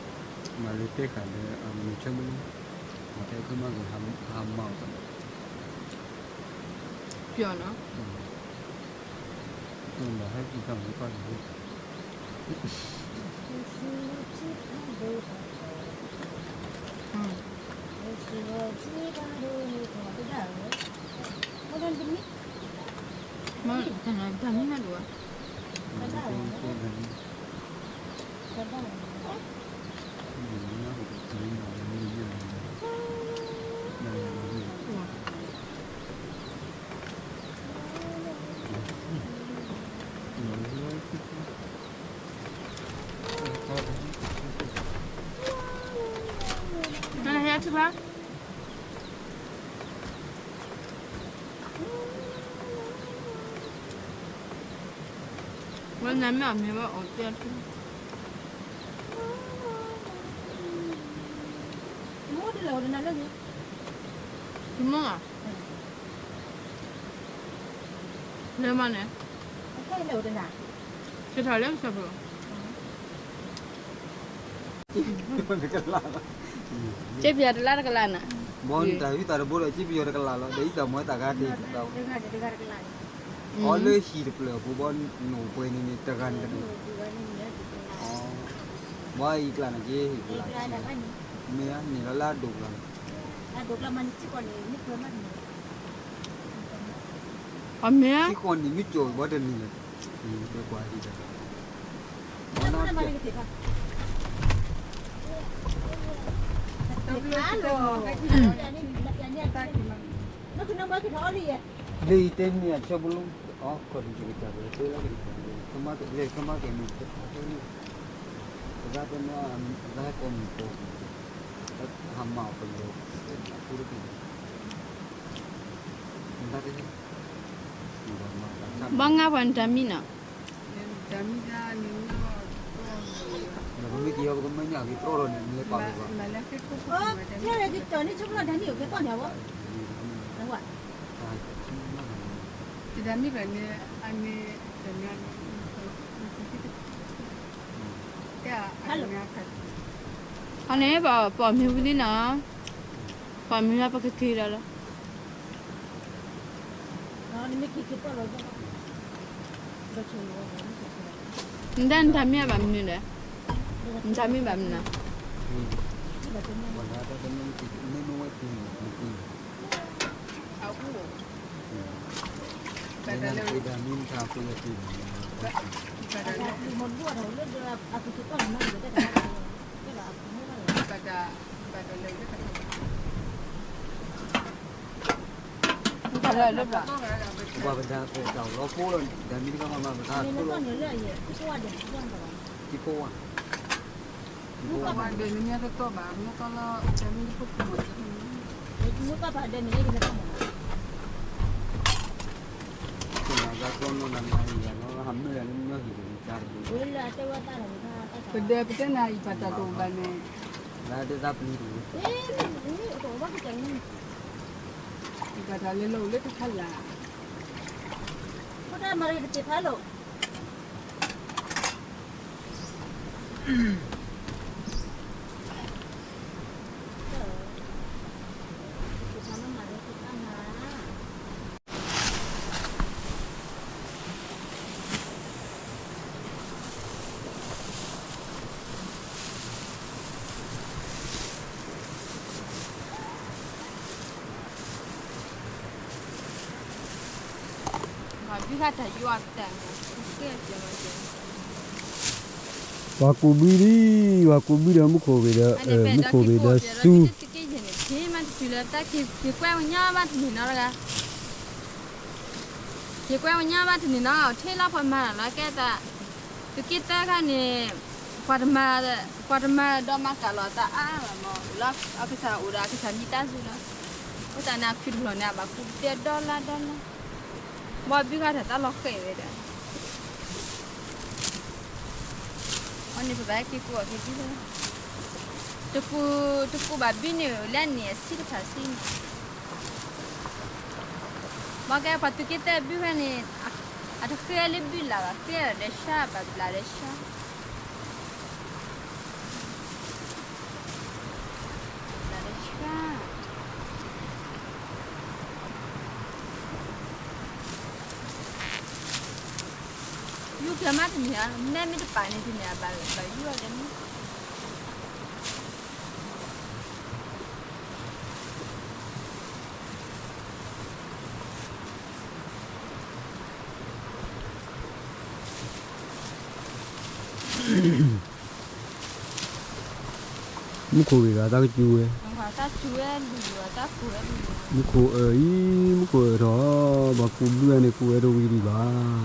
ၤ, မ့ၤဒဲးန့ၣ် ထံဒဲးဘီၣ်တချီဝဲန့ၣ်ဘီၣ်တူၢ်, ဘီၣ်ခီၣ်ဆၢ, ပှၤညၣ်အီၣ်မ့ၤဝံၤလံအိၣ်တ့ၢ်လၢပခွဲးန့ၣ်, ယမ့ၢ်နကတဂၤကျဲအီၤန့ၣ် ထံဖျၢၣ်န့ၣ် ယိၤအါသ့ၣ် ဘၣ်ဒီးဘီၣ်တူၢ်နီၤ, သ့ၣ်အီၣ်ဖုဘၣ်ဘီၣ်တူၢ်, ဆံၣ်အီၣ်မ့ၢ်န့ၣ်, အပျိၢ်အပူၤဒီး နလဲၤဒ့ၣ်အီၤကယိၤအံၤဘျီဘျီ မၤလၢတဲဃာ်ဒီးအမုၢ်ဆၢမုၢ်လီၤ, မၤတဲခဲမၤက့ၤဟါမၢ်အီၤ, ပျီၢ်နီၤ, ဟဲက့ၤတၢ်မၤကီၢ်န့ၣ် မ့ၢ်တၢ်မံၤမးဒိၣ်ဝဲ, နဟဲထီၣ်ဘၣ် ဝဲနၤမ့ၢ်အီၣ်မ့ၤဝဲအီၣ်ကဲထူ, မ့ၢ်ဧါ, လဲၤမးန့ၣ်, ကထီၣ်လၢကစၢၢ်ဖှိၣ် က့ပယီၤတလါတကလးနၤ, ဘီနတၢ်ဟံးတၢ်တဘိဒီး က့ပယီၤတကလးလီၤ, ဒီးအံၤတၢ်မၤတၢ်ဂၤတ့ၢ်တဘျီ, အီၤလၢဟံၣ်တဖျၢၣ်အပူၤဘီ နအိၣ်ပှဲၤန့ၣ်န့ၣ် တဂၤန့ၣ်တဒူၣ်, ဘီအံၤကျါန့ၣ်က့ ဟံၣ်ပူၤလၢ်ဆံ, မ့ၢ်ဧါ န့ၣ်လီၤလၢအဒိၣ်ကျါလီၤ, အမ့ၢ် ထံဃီန့ၣ်မ့ၢ်ကၠီၤဘီတန့ၢ်လၢၤ, ဒီးကွၢ်ဟံၣ်တၢ် လၢယတဲန့ၢ်အဆၢဖိလီၤ, အီၣ်ခီၣ်ဒံးကကၢ်ပတဲလၢကန့ၣ်, လဲၤခမါက့ၤမ့ၢ်တခါန့ၣ်, ပသးပနီၣ် ပသးဟဲကိးမုၢ်ပှီၢ်, ဟးမၤအီၣ်ပလီၢ်, အဖိတက့ၢ်, ဘီငါပှၤနတၢ်မံနီၤ, ဒီးပမ့ၢ်က့ၤအီၤ ပကမၢညၣ်က့ၤတြီထီၣ်န့ၣ် နလဲၤပာ်လီၤဘၣ်, တၢ်မံဘၣ်န့ၣ် အန့ၣ် အန့ၣ် ပအီၣ်မ့ၤဝံၤလံနီၤ, ပအီၣ်မ့ၤလၢပကက့ၤဒီးလီၤ, နဒၣ်နတၢ်မံဘၣ်မနုၤလဲၣ်, နတၢ်မံဘၣ်မနုၤလဲၣ်, ပှၤပဒၢ်ကိးတၢ်လီၤဖိလီၤန့ၣ် တၢ်မံတခါမၤမၤပသးခိၣ်လီၤန့ၣ် တၢ်မံတခါမၤမၤပသးခိၣ်လီၤ, ထံဖိဝါ, ထံဖိဝါ, မ့ၢ်တတီၢ်ဘၣ် မ့ၢ်တီၢ်လၢ တၢ်မံတခိၣ်ခိၣ်မၤ, မ့ၢ်တီၢ်ဘၣ်ဒဲးန့ၣ် ယကလဲၤထီၣ်မၤ ပဒဲပတဲနၤအံၤဘၣ်တၢ်တအိၣ်ဘၣ်န့ၣ်, အံၤဘၣ်တၢ်လဲၤလီၤအိၣ်လၢတၢ်ဖးလၢ်, ဖိတၢ်မၤရံတက့ၢ်ဖးလိာ် ပှၤကူးဘုဒံး, ပှၤကူးဘုဒီးမူခိၣ်ဂ့ၤဒီး, မူခိၣ်ဂ့ၤဒီးဆူ က့ၤကွဲဝဲညီဘၣ်တန့ၢ်နီတဂၤ, က့ၤကွဲဝဲညီဘၣ်တန့ၢ်နီ ထံၣ်လီၤပှၤမၤလီၤကဲသး, သုးက့သၢခါန့ၣ်, ပှၤတမၤ, ပှၤတမၤဒီးမၤကၤလီၤသးအါမး, လၢအကစၢ်အိၣ်ဒီးအကစၢ်မံတၢ်စူၤလီၤ, အဃိသတးန့ၣ် အဖုတဖျိးန့ၣ် အဘၣ်ကူးတဲဒီလါဒီလါ, ဘီဘုခါတၢ်တၢ်လီၤဃဲးဝဲဒၣ် အန့ၣ်ပဘၣ်ဟဲက့ၤကူးအီၤက့ၤဒ်လဲၣ်, တကူး, တကူးဘၣ်ဘုန့ၣ်လၢန့ၣ်အဆံးတဖၣ်ဆံးန့ၣ်, ဘၣ်ကဲပှၤသုးက့သၢဘုဖဲန့ၣ်, အတဃ့လၢဘုလၢ်ဘၣ်, ဃ့ဒီးဆှါ, ဘၣ်ဘျးဒီးဆှါ, ဘျးဒီးဆှါ ယူၢ်ကဲမးတမ့ၢ်ဧါ, နဲမ့ၢ်တပာ်န့ၣ်တမ့ၢ်ဧါ, ဘၣ်ယူၢ်အီၤဒဲးန့ၣ်, မူခိၣ်ဂ့ၤဒီးတၢ်ကစူၤဝဲ, မူခိၣ်အၢအံၤ, မူခိၣ်အၢထီၣ်, ပှၤကူးဘုအန့ၣ်ကူးဝဲတဝံၤဒံးဘၣ်, အိၣ်န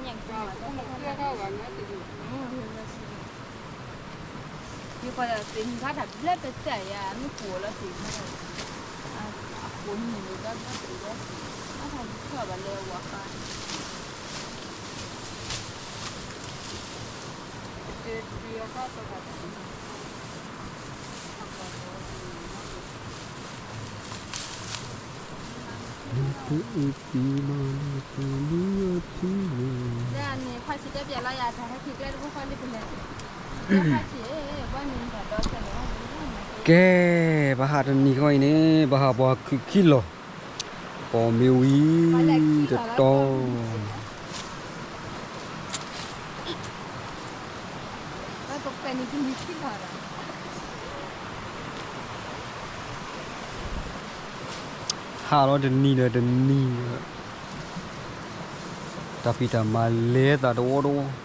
့ၣ်, ခံမံၤနံၤဘၣ်လီၤ, ဒီးအါန့ၣ်တၢ်ပ့ၤဝဲ ယပှၤသ့ၣ်ညါတၢ်ဘျၢပသးယၤ မ့ၢ်ကိၣ်လီၤသ့ၣ်ညါ, အကိၣ်န့ၣ်လၢဘျၢပသး, အထီၣ်ဘၣ်လၢဝၤဃါန့ၣ် ကဲ, ပဟးတနံၤဃီအံၤန့ၣ် ပဟးပှၤခုၣ်ခံလီၤ, ပိာ်မ့ၢ်ဝံၤတတီၤ ဟးလီၤတနံၤဒီးတနံၤ, တၢ်ဖံးတၢ်မၤလဲၤသးတဝီတဝီ.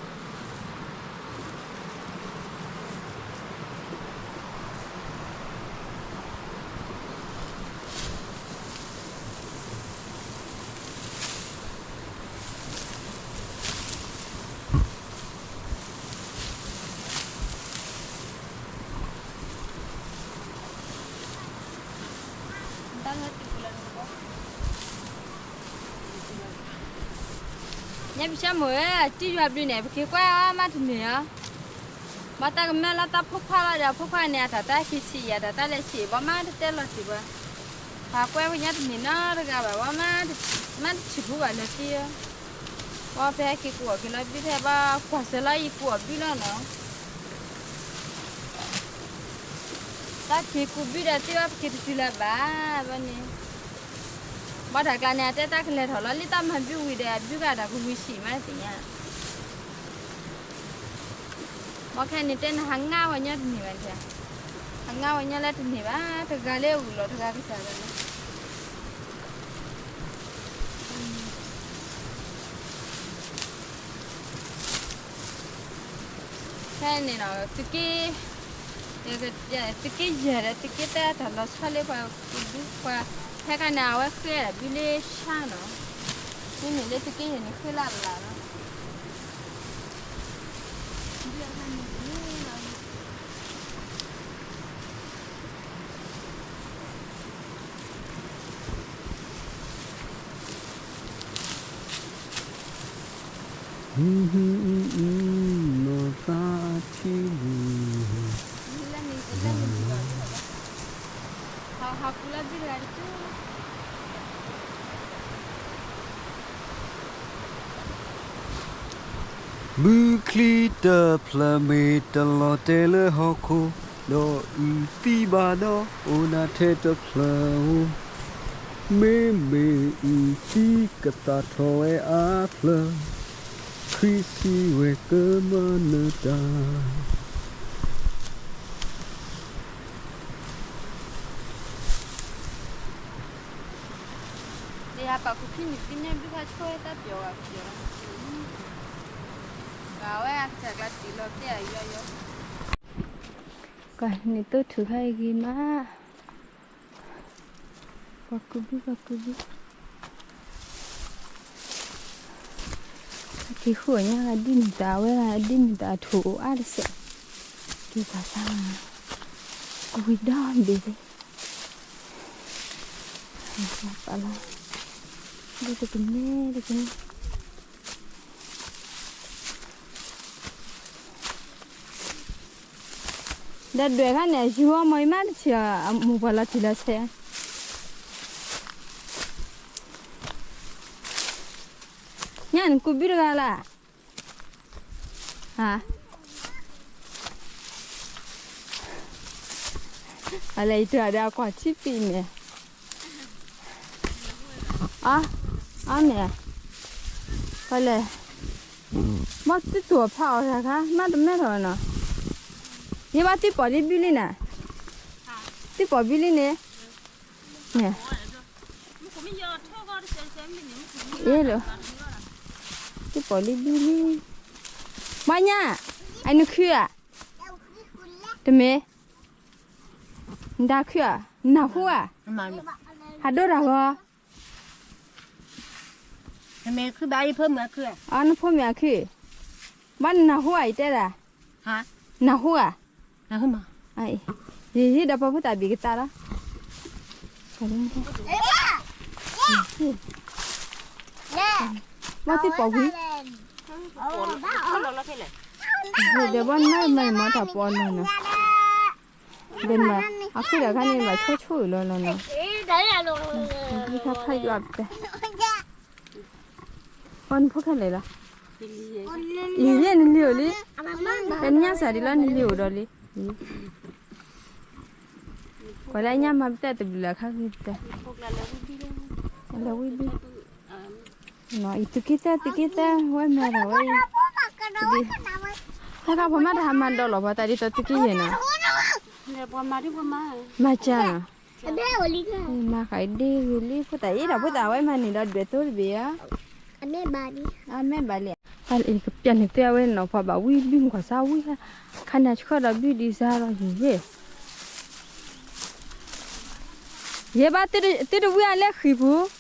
ညါပဆၢမိၢ်ဧၢ, တံၢ်ယွၤဘျုးန့ၣ် ပက့ၤကွၢ်အီၤမးတန့ၢ်ဧါ. ဘၣ်တၢ်ကမၢလီၤတၢ်ဖိခွါလီၤဒီး ဖိခွါန့ၣ် အတၢ်တၢ်ခံဆံးယၤ တၢ်တၢ်လဲၤဆံး ဘၣ်မးတတဲလီၤတံၢ်ပှၤ, ပှၤကွဲဝဲညါတနံၤနီတဂၤဘၣ်, ဘၣ်မး, မးတထံၣ်ဖိဘၣ်လၢၤတံၢ်ဧၢ, ဘၣ်ဖဲဟဲက့ၤကူးအီၤက့ၤလီၤဘုထဲဘၣ် ကွၢ်စၢၤလီၤအံၤကူးအီၤဘုလီၤနီၤ, တၢ်ထံကူးဘုဒီးသ့ၣ်ဘၣ်ပက့ၤတတုၤလၢၤဘၣ်, ဘၣ်န့ၣ်, ဘၣ်တၢ်ကျါန့ၣ် အတဲတၢ်ကလဲၤထီၣ်လီၤ လံတၢ်မၤဘုဝံၤဒီး အဘုဂၤဒီးကဝံၤဆံးမးတသ့ၣ်ညါ ဘၣ်ခဲန့ၣ်တဲနဟးငါဝဲညီတန့ၢ်ဘၣ်, ဟးငါဝဲညီလၢတန့ၢ်ဘၣ်, တဂၤလၢအဂုာ်လီၤ တဂၤကစၢ်ဘၣ်န့ၣ်, ဖဲန့ၣ်နီၤ သုးက့, သုးက့ယဲၢ်ဒီး သုးက့တၢ်တၢ်လီၤဆီလၢပှၤကူးဘုပှၤ, ဖဲခါန့ၣ် အဝဲဃ့ဒီးဘုလၢဆါနီၤ, မ့မ့ၢ်လၢသုးက့ယဲၢ်န့ၣ် ဃ့လၢ်လၢ်လီၤ. နီၢ်သးထံဝံၤ, ဘုချံတဖျၢၣ်မ့ၢ်တလီၤတဲာ်လၢဟီၣ်ခိၣ်, ဒီးအုၣ်သံဘၣ်ဒီးအိၣ်ဒၣ်ထဲတဖျၢၣ်ဧိၤ, မ့မ့ၢ်အုၣ်သံကသၣ်ထီၣ်ဝဲအါဖျၢၣ်, ခရံာ်စံးဝဲကမၤနၢၤတၢ် ဒီးယပာ်ခူၣ်ဖံနုာ်ဖံန့ၣ် ဘုခါဆိဝဲတၢ်ပျီၤဝဲပျီၤ, ဝဲအကစၢ်ကျါစံးလီၤတဲာ်အယီယီ, ကန့ၣ်တိၢ်ထုးခါအံၤဂ့ၤမး, ပှၤကူးဘု ပှၤကူးဘု က့ၤဃုအီၣ်ညါဂၤဒ်မုၢ်တၢ်ဝဲဂၤ ဒ်မုၢ်တၢ်အထူၣ်အိၣ်အါတစဲး, က့ၤပှၤဆါမး, ကဝံၤဒီဘ့ၣ်လံ, ပာ်လီၤ, ဒ်တကန့ၣ်တကန့ၣ် ဒီးဒွဲၣ်ခါန့ၣ် ယူၤအီၤမ့ၢ်အံၤမးတထံၣ်အီၤ အမိၢ်ပှၢ်လီၤတံၢ်လီၤဆဲး, ညၣ်နကူးဘုတဂၤလၢ်, ဟါ, အလဲၤယတဂၤဒီးအကွၢ်ထံပံၤန့ၣ်, အ, အမ့ၢ်, ပလဲၤ, ဘၣ်တံၢ်တိာ်ဖးအီၣ်တၢ်ခါ မးတမဲထီၣ်နီၤ, ယဘၣ်တံၢ်ပိာ်လံဘုလံန့ၣ်, တံၢ်ပိာ်ဘုလံန့ၣ်, န့ၣ်, အ့ၣ်လၢ, တံၢ်ပိာ်လံဘုလံ, ဘၣ်ညါ, အနခုဧါ, တမ့ၢ်, နဒါခုဧါ, နနၢ်ဟူဧါ, ဟးဒိတၢ်ဂီၤ အနဖိမုၣ်အခု, ဘၣ်နနၢ်ဟူဧါ ယတဲဒၣ်, နၢ်ဟူဧါ, ယဟံးဒီးပှၤဖိသၣ်ဘံၣ်ကသးလီၤ, ဘၣ်တံၢ်ပိာ်ဝံၤ, ဒီးဘၣ်နမၤမၤတၢ်ပိာ်လီၤနီၤ ဒီးမၤ, အဃိဒီးခါန့ၣ်ဘၣ်ဆိဆိအံၤလီၤလီၤနီၤ, ဖးယွၤပတဲ, အီနဖိခဲလၢာ်လီၤ, အံၤယဲၢ်နလံၤဧိၤလံ, ဖဲနညၣ်စၢ်ဒံးလီၤနလံၤအိၣ်ဒီးလံ, ကွၢ်လၢညၣ်မၤပတဲတဘျုးလၢခါဂ့ၤပတဲ, လၢဝံၤဘံ အံၤသုးက့သၢ သုးက့သၢ ဝဲမၤတၢ်ဝဲအံၤ, ဟဲခါပှၤမးတဟါမၤဒီးလီၤ ပှၤတၢ်ဒ်သိးသုးက့ယဲၢ်နီၤ, မၤစၢ်နီၤ, မၤဃးဒ်ဂ့ၤလံ ဖိသၣ်အံၤဒီး ဖိသၣ်ဝဲမၤန့ၢ်ဒီးဒွဲၣ်သိတဘ့ၣ်ဧါ, အမဲာ်ဘၣ်လံ, ကပျဲန့ၣ်တဲဝဲနီၤ ပှၤဘၣ်ဝံဘံမုၢ်ကီၢ်ဆါဝံ, ခါန့ၣ်ဆှၢဒီးဘံဒံးစါလီၤယဲၢ် ယဲၢ်ဘၣ်သုတဝံအလဲၤဃံၤပူၤ,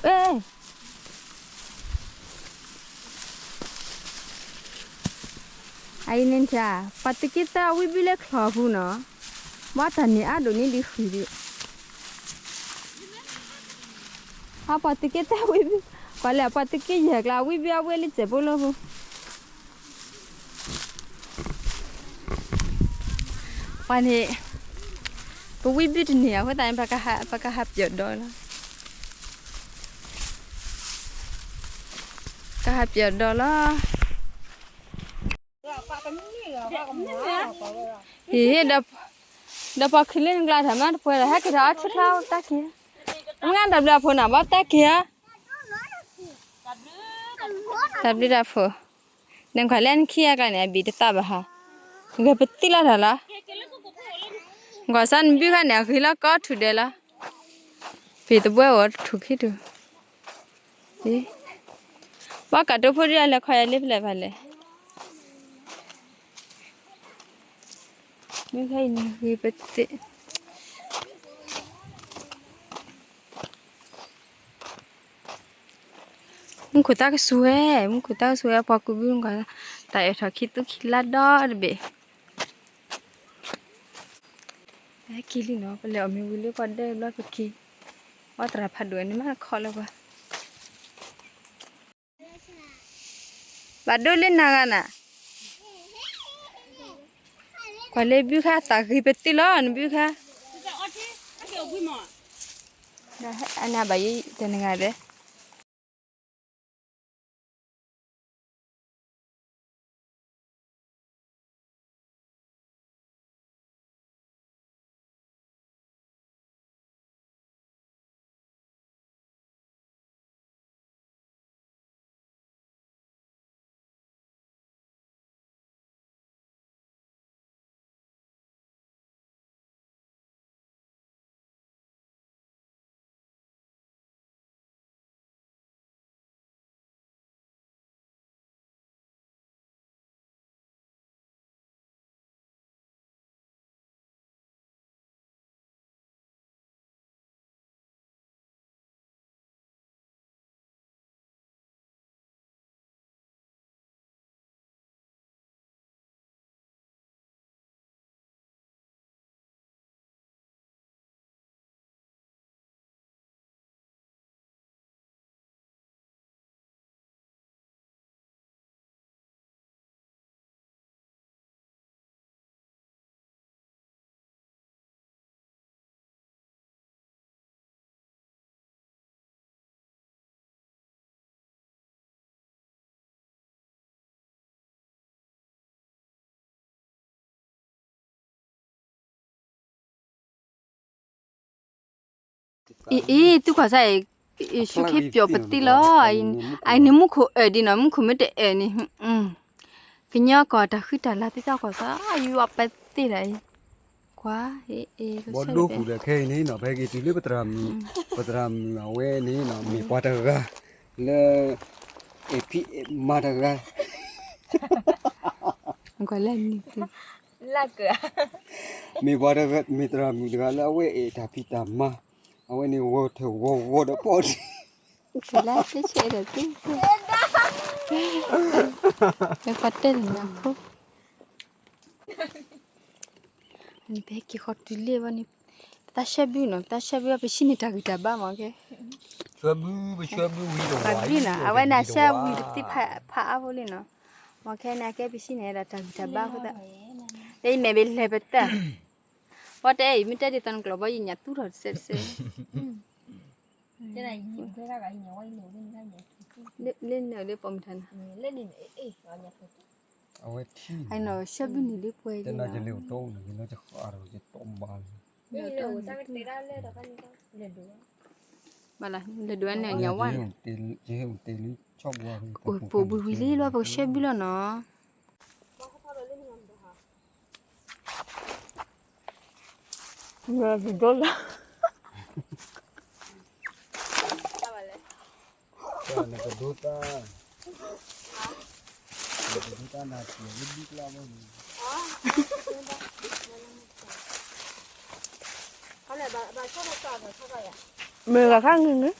အ့ၣ်, အအံၤန့ၣ် ပှၤသုးက့သၢအဝံဘံလၢချီၣ်ပူၤနီၤ, ဘၣ်တၢ်န့ၣ်အါဒိၣ်န့ၣ်ဒ်ဃံၤဒံး, အပှၤသုးက့သၢဝံဘံ, ကွၢ်လၢပှၤသုးက့ယဲၢ်ကျါဝံဘံအဝံလၢစဲးဖိလၢပူၤ, ပှၤန့ၣ် ပဝံဘုတန့ၢ်အဃိသတးန့ၣ် ပကဟးပၠီၤဒီးလီၤ. ကဟးပၠီၤဒီးလီၤ. ဟ့ၣ်, ဒီးပှၤခုၣ်လၢနကျါတၢ်မၤတပှဲၤဒီး ဟဲက့ၤထီၣ်အီထံချါတၢ်က့ၤ, မ့ၢ်တၢ်ဘျုးအဖိနၤဘၣ်တၢ်က့ၤဧါ. တၢ်ဘျုးတၢ်ဖှိၣ်, နကွၢ်လၢနခံအကျါန့ၣ် အဘံၣ်တသးဘၣ်ဟါ, ဂဲၤပသံလီၤတၢ်လီၤ. ကွၢ်စၢ်နဘုခါန့ၣ် အဂ့ၤလီၤကီထူၣ်ဒဲးလီၤ. ဖံးတဘှဲအိၣ်ထူၣ်ခံထူၣ်, ဘၣ်ကးတိဖိဒ်အလဲၤခီယၤလၢဖျဲၣ်ဖးလဲၣ်, မ့ၢ်ခဲအံၤန့ၣ်ဂ့ၤပသ့ၣ် မူခိၣ်တၢ်ကဆူၣ်ဝဲ, မူခိၣ်တၢ်ကဆူၣ်ဝဲ ပှၤကူးဘုကွၢ်, တၢ်အဲၣ်ထီၣ်ခံသူခံလါဒီတဘ့ၣ်. ဟဲက့ၤလံနီၤ, ပလဲၤအီၣ်မ့ၤဝံၤလၢပှၤဒဲဘျီပက့ၤ, အီသရၣ်ဖးဒိၣ်န့ၣ်မးခီလၢပှၤ ဘၣ်ဒိလၢနၤဂၤနၤ, ကွၢ်လၢဘုခါသးဂ့ၤပသ့ၣ်လီၤ နဘုခါ, အနၢ်ဘၣ်ယတနဂၤဒီး အံၤ အံၤ သုကွၢ်စၢ်အံၤ, ယဆူခံပျီပသ့ၣ်လီၤ, အံၤန့ၣ်မူခိၣ်အၢၣ်ဒံးနီၤ, မူခိၣ်မ့ၢ်တအၢၣ်န့ၣ်, ကညီကီၢ်တၢ်ဃံတၢ်လၤသ့ၣ်တဖၣ်ကွၢ်စၢ် ယွၤပသ့ၣ်ဒီးအံၤ, ကွၢ်, ဘီဒိပူၤဒီးခဲအံၤန့ၣ်နီၤ, ပဟဲက့ၤတုၤလၢပသရၣ်မုၣ်, ပသရၣ်မုၣ်အဝဲန့ၣ်နီၤ မ့ၢ်ပှၤတဂၤ လၢ အဲၣ်ဖံးအဲၣ်မၤတဂၤ ကွၢ်လၢနံၤသု လၢကၢၢ် မ့ၢ်ပှၤတဂၤ မ့ၢ်သရၣ်မုၣ်တဂၤလၢအဝဲအဲၣ်တၢ်ဖံးတၢ်မၤ, အဝဲန့ၣ်ဂီၤထၢၣ်ဂီၤဂီၤဒီးပီၣ်ထံ ကလါတဆဲးဒီးသု လၢပှၤတဲတနၤဖိ နပဟဲက့ၤဃီတုၤလ့ၢ်ဘၣ်န့ၣ်, ပတၢ်ဆှၢဘုနီၤ, ပတၢ်ဆှၢဘု ပဆံးန့ၣ်တၢ်ဂံၢ်တၢ်ဘါမးကဲ, ဆှၢဘု ပဆှၢဘုဝံၤဒီးဝံၤလံနီၤ, အဝဲန့ၣ်ဆှၢဝံၤတသ့ဖးအါဖိလံနီၤ, မ့ၢ်ခဲန့ၣ် အကဲပဆံးန့ၣ်ဒီးတၢ်ဂံၢ်တၢ်ဘါအဃိသတး, လၢယမဲာ်ဘၣ်လဲၤပတၢ်, ပှၤတဲအံၤ မ့ၢ်တဲဒ်သိးနကျိာ်ဘၣ် ယညၣ်သူထီၣ်တစဲးတစဲး လၢနၢ်လၢပှၤမတၤန့ၣ်, အဝဲထံၣ်နီၤ ဆှၢဘုန့ၣ်လၢပှဲၤလံနီၤ, ဘၣ်လၢ လဲၤဒိးန့ၣ်ညါဝဲ, ပိာ်ဘှံးဝံၤလံလီၤ ပကဆှၢဘုလီၤနီၤ ဒိလၢ နကဒိတၢ်, နကဒိတၢ်နၤ ပျဲၤလၢဒ်ကျါဘၣ်န့ၣ်, မ့ၢ်ဂၤခါငံၤန့ၣ်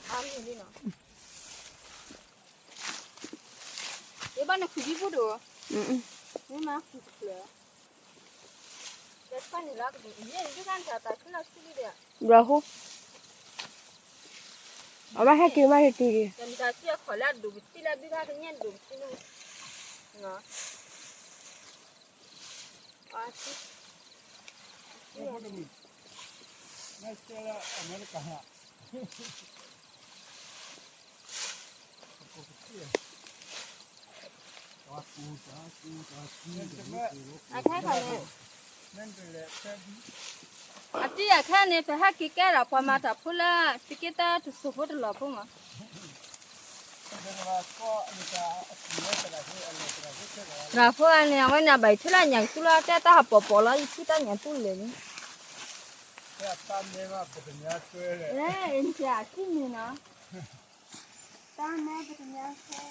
ယဘၣ်နခုၣ်ဒံးဖိဒိၣ်, မ့ၢ်မၤခုၣ်တဖျၢၣ်, ဘျီဟိ, အဘၣ်ဟဲက့ၤမးဟဲက့ၤက့ၤ, တၢ်စံၣ်အခီၣ်လၢအဒိၣ်ပသံလၢဘုခါကညဲၣ်ဒိၣ်ပသံလၢ, အါ, အတံၢ်အခါန့ၣ် ပဟဲက့ၤကဲဒီးပှၤမၤတၢ်ဖိလၢ သုးက့တၢတစိၢ်ဖိတလီၢ်ဖိမး, တၢ်ဖိအန့ၣ် အဝဲန့ၣ် အဘၣ်ယထူလၢညၣ်ကသူလီၤ တဲတၢ်ဟးပိာ်ပိာ်လီၤ ယထူတၢ်ညၣ်သူလဲၣ်န့ၣ်, အတံၢ်န့ၣ်နီၤ, တၢ်မဲပတညါဆဲ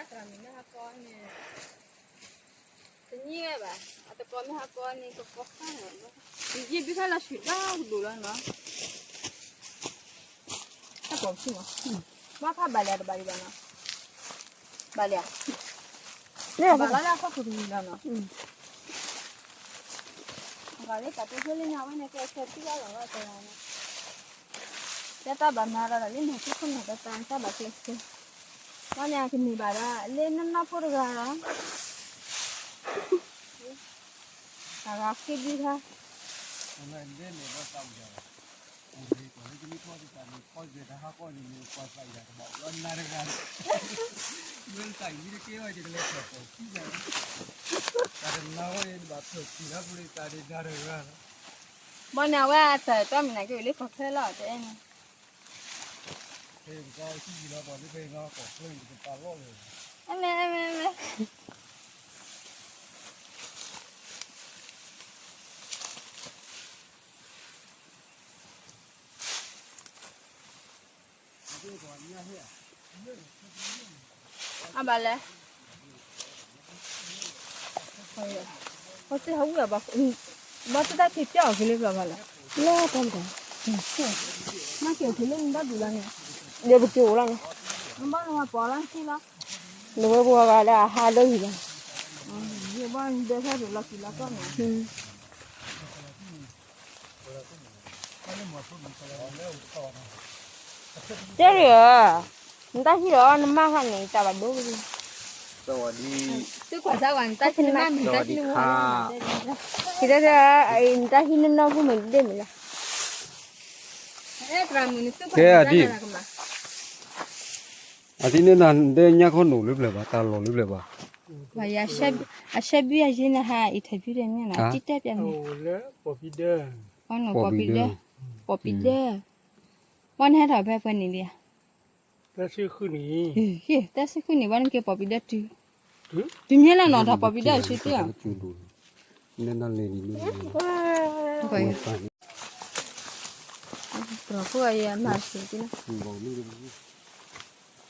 း တနံၣ်ဝဲဘၣ် အတကိးမ့ၢ်ဟးကိးန့ၣ် ကကိးခါန့ၣ်, ယဘုခါလီၤဆူၣ်ဒီဒိၣ်လီၤနီၤ, တၢ်ပိာ်ပစုမး, ဘၣ်ခါဘၣ်လၢတဘၣ်ဒံးဘၣ်နီၤ, ဘၣ်လၢ, ဘၣ်လၢလၢအခီၣ်ခိၣ်တမံၤလီၤနီၤ, ဘၣ်လၢတၢ်တိၢ်ဖိလၢညါဝဲန့ၣ် ကဲကဲထံလီၤလီၤဝဲတဂၤန့ၣ် တဲတၢ်ဘၣ်မၤလီၤဒီးလၢမၤသ့ခိၣ်နၢ်တၢ်တၢ်ဘၣ်ကျဲးစၢး, ဝဲန့ၣ်အကန့ၢ်ဘၣ်ဒီး လၢနီၢ်နီၢ်ဖိတဂၤလီၤ, တၢ်ဂၤဃ့ဘုခါ, ဘၣ်န့ၣ်အဝဲအတၢ်တီမုၢ်နၤက့ၤဝဲလၢကီၢ်ချၢလီၤ တအဲၣ်န့ၣ် အမဲ အမဲ အမဲ အဘၣ်လဲၣ်, ဘၣ်တၢ်က့ၤပျီအီၤက့ၤလၢဘျီဘၣ်လဲၣ်, လၢတၢ်မတၤ, မ့ၢ်က့ၤက့ၤလၢနဘၣ်ဒုးလီၤန့ၣ်, ဒီးပက့ၤအိၣ်လီၤန့ၣ်, နဘၣ်နဝဲပိာ်လီၤနခံလီၤ, နဝဲပှၤဂၤလၢအဟးဒိၣ်ယံၤလီၤ, ယဘၣ်ဒဲဖဲဒိၣ်လီၤက့ၤလီၤကီၢ်န့ၣ် တဲရံၣ်ဧၢ, နတၢ်ဟံၣ်ဒီး နမါခါန့ၣ် တၢ်ဘၣ်ဒိဘၣ်, သုကွၢ်စၢ်ဝဲ နတၢ်ဟံၣ်နမါမ့ၢ်တၢ်ဟံၣ်နဝၤ, ကတဲတဲ နတၢ်ဟံၣ်နနီၢ်ဖိမ့ၢ်ဒ့ၣ်မ့ၢ်လီၤ, ကဲအဒံၣ်, အဒံၣ်န့ၣ်နဒဲညါခီနိၣ်လၢပျၢၤဘၣ် တၢ်လီၢ်လၢပျၢၤဘၣ်, အရှဲဘုအယ့ၣ်န့ၣ်ဟး interview ဒီးမ့ၢ်နီၤ တံၢ်တဲပျးန့ၣ်, ပိာ်ပံၤဒၢ, ပိာ်ပံၤဒၢ, ဘၣ်နဟဲထီၣ်ဖဲပှဲၤနံၣ်လံဧါ, တၢ်ဆံဃုနံၣ်, တၢ်ဆံဃုနံၣ် ဘၣ်နက့ၤပိာ်ပံၤဒၢတုၤ, တုၤမ့ၢ်လၢနီၤ ထီၣ်ပိာ်ပံၤဒၢအဆူတ့ၢ်ဧါ, ပှၤဖုအယဲမၤစူၤတ့ၢ်လီၤ,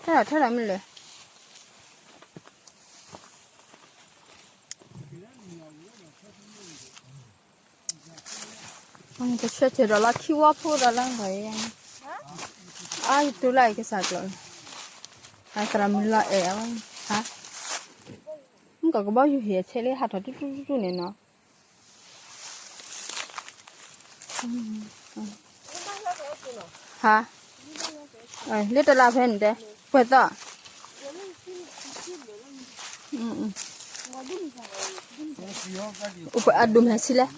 ထဲထီၣ်ထဲထီၣ်မ့ၢ်လဲၣ် ကဆှၢစၢၤဒီးလီၤခံဝီဖိဒီးလၢပှၤယဲန့ၣ်, အါယတူၢ်လၢအကစၢ်ကျိာ်န့ၣ်, အသရၣ်မုၣ်လီၤအဲၣ်အဝဲ, မ့ၢ်ကကဘီယူၤဟ့ၣ်အဆဲးလၢဟးထီၣ်တူၢ်တူၢ်တူၢ်တူၢ်န့ၣ်နီၤ, ဟါ, လၢတလါဖဲန့ၣ်တဲ, ပှဲၤသီၣ် အဒိၣ်မးဆံလဲၣ်,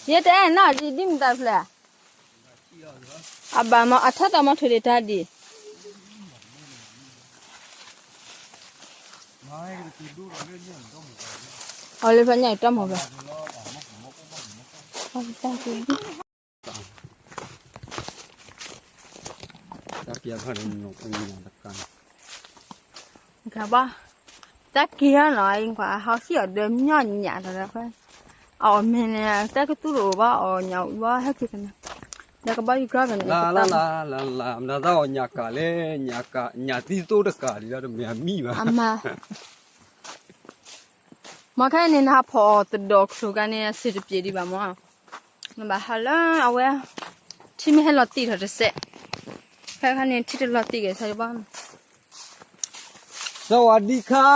ယဲတအဲၣ်နီၢ်ဒ်မတၤဖျၢၣ်, အဘၣ်မ့ၢ်အထၢသီမ့ၢ်ထုးဒံးတၢ်ဒံး, အီၤလၢဖဲညါအံၤတီမီၢ်ဘၣ်, တၢ်က့ၤနီၤ, တၢ်ကီၢ်ညၣ်တၢ်ဖဲ, အအီၣ်မ့ၢ်န့ၣ် တၢ်ကသူၣ်တအိၣ်ဘၣ် အီၣ်ညၣ်အူဘၣ်ဟဲက့ၤတနၤ, ဒီးကဘီယူၤကီၢ်ဖဲန့ၣ်, လၢလၢလၢလၢ မတၤသးအီၣ်ညၣ်ကၣ်လဲၣ်, ညၣ်သံသိတကၣ်ဒံးဒီးတမ့ၢ်အမံဘၣ်, အမၤ မ့ၢ်ခဲအံၤန့ၣ် နဟးဖီၣ်အီၤသဒီးချိၣ်ကါန့ၣ် အဆင်တပြေဒံးဘၣ်မ့ၢ်, နဘၣ်ဟးလၢအဝဲ, ထံမ့ၢ်ဟဲလီၤတံၢ်ထီၣ်တစဲး, ဖဲခါန့ၣ် ထံတလီၤတံၢ်က့ၤဆၢဘၣ်, စဝၤဒံခါ,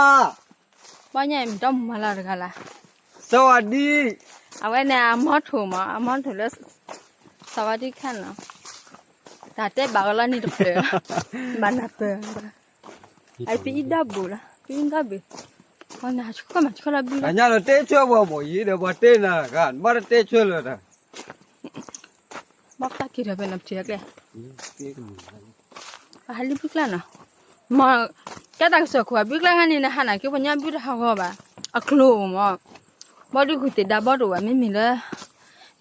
ဘၣ်ညါအံၤမ့ၢ်တီမုၢ်မၤလၢတဂၤလၢ် สวัสดี အဝဲန့ၣ်အမီထိၣ်မး အမီထိၣ်လၢ သဝါဒံခါနီၤ တၢ်တဲဘၣ်ကလီန့ၣ်တဖျၢၣ် ဘၣ်နၢ်ပၢၢ် အပအံဒီဘိၣ်လီၤ ပအံဒီဘ့ၣ် နၤဆှၢမးဆှၢလီၤဘုလီၤ အညါလၢတဲဆွဲပှၤဘိၣ်ယံၤဒီးပှၤတဲနၤဂၤ ဘၣ်တတဲဆွဲလၢၤတၢ် ဘၣ်ဖျါက့ၤဒီးဖဲနၤပထံၣ်အကျဲ ပဟးလံဘုကျါနီၤ မ့ၢ် ကဲတၢ်ကစီၣ်ခိၣ်အဘုကျါခါန့ၣ် နဟးနာ်က့ပှၤညါဘုတဟးဂီၤဘၣ် အကျိၤမး ဘီဒုးဂုာ်သ့ၣ်ဒါဘီတအိၣ်ဘၣ် မ့မ့ၢ်လၢ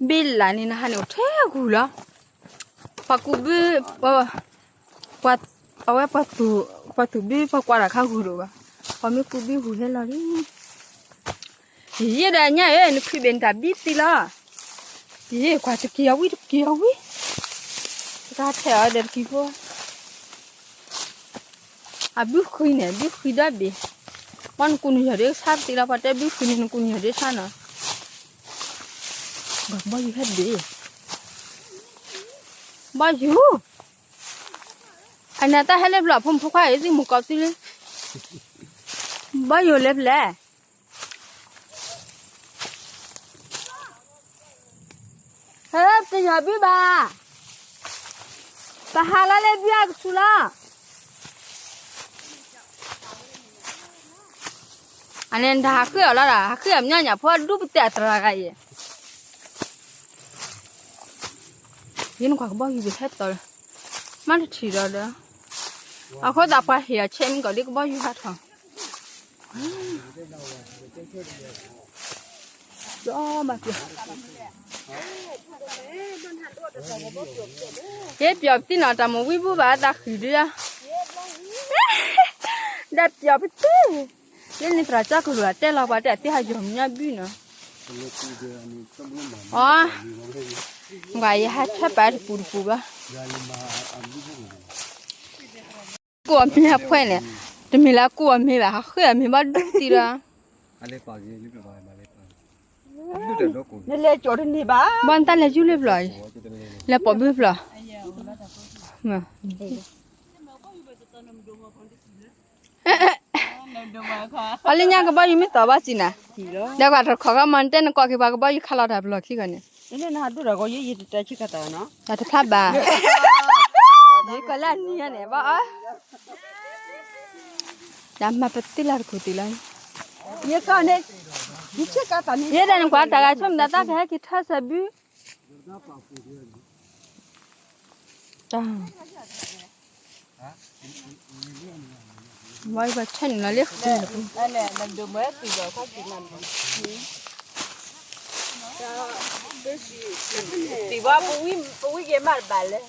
ဘ့လးန့ၣ် နဟးန့ၣ်အိၣ်ထဲဂုာ်လီၤ ပှၤကူးဘု ပှၤ အဝဲပှၤသူၣ် ပှၤသူၣ်ဘုပှၤကွၢ်တၢ်ခါဂုာ်တအိၣ်ဘၣ် ပှၤမ့ၢ်ကူးဘုဂုာ်ဟဲလီၤလံ ယံာ်ဒီးညါဧၢ နခွံဘ့ၣ်နတၢ်ဘံသံလီၤ ယံာ်ကွၢ်တက့ၤအဝံတက့ၤအဝံ တၢ်ထဲအီၤဒီးတက့ၤဖိ အဘုဃံန့ၣ် ဘုဃံဒီဘ့ၣ် မ့ၢ်နကူးနယီၢ်ဒ့ဆါပသံလီၤ ပှၤတဲဘုဃံန့ၣ် နကူးနယီၢ်ဒ့ဆါနီၤ ဘီယူၤဟဲဘ့ၣ် ဘီယူၤ အန့ၣ်တၢ်ဟဲလၢပျီၢ် ဖိမုၣ်ဖိခွါအံၤ သုမုၢ်ကီၢ်သုလံ ဘီယူၤလဲၤဖဲလဲၣ် ဟဲ ပတယီၤဘုဘၣ် ပဟးလီၤလၢဘုအကဆူးလီၤ အန့ၣ်တၢ်ဟးဃ့အီၤလီၤဒီး ဟးဃ့အီၤမညီညၣ်ဖိဒူပတဲအတရၤဂၤအံၤ ယနကွၢ်ကဘီယူၤဘၣ်ဟဲတီၤလီၤ မ့ၢ်တထံၣ်ဒီးဒီး အဃိသတးပှၤဟ့ၣ်အီၤဆဲးမ့ၢ်ကီးလၢကဘီယူၤဟးထီၣ် ပျီမးပျီ ယဲပျီပသံနီၤ တၢ်မ့ၢ်ဝံဘူဘၣ်တၢ်ဃံၢ်ဒုး ဒီးပျီပသံ လၢန့ၣ်သရၣ်ကၠီကလိာ်အတဲလီၤပှၤတဲအသ့ဟးယီၤမူညါဘုနီၤ အီ ကွၢ်ယဟးဆၢပာ်တပူၤတပူၤဘၣ် ကူၣ်အီၤမ့ၢ်အဖှဲန့ၣ် တမ့ၢ်လၢကူၣ်အီၤမ့ၢ်ဘၣ် ဟးဃ့အီၤမ့ၢ်ဘၣ်ဒူတံၢ်လီၤ နလဲၤကၠီၤတန့ၢ်ဘၣ် ဘၣ်နတၢ်လဲၤယူၤလၢပျီၢ်အံၤ လဲၤပိာ်ဘုပျီၢ် အီၤလၢညါကဘီယူၤမ့ၢ်တီၢ်ဘၣ်စံးနၤ ဒီးကွၢ်တခီကီမ့ၢ်တဲနကွၢ်က့ၤပှၤကဘီယူၤခးလီၤတၢ်ပျီၢ်ခံဂၤန့ၣ် တဖျါဘၣ် ယကလၢအနံၤညါန့ၣ် ဘၣ်အီၤ ဒီးမၤပသံလၢတခိၣ်သ့ၣ်လီၤ ယဲဒၣ်နကွၢ်တၢ်ဂၤဆိမတၤတၢ်ကဟဲက့ၤထၢစၢၤဘု တၢ် ဘၣ်ယဘၣ်ဆဲးန့ၣ်လီၤလၢ တံၢ်ဘၣ်ပဝံက့ၤမးတဘၣ်လဲၣ်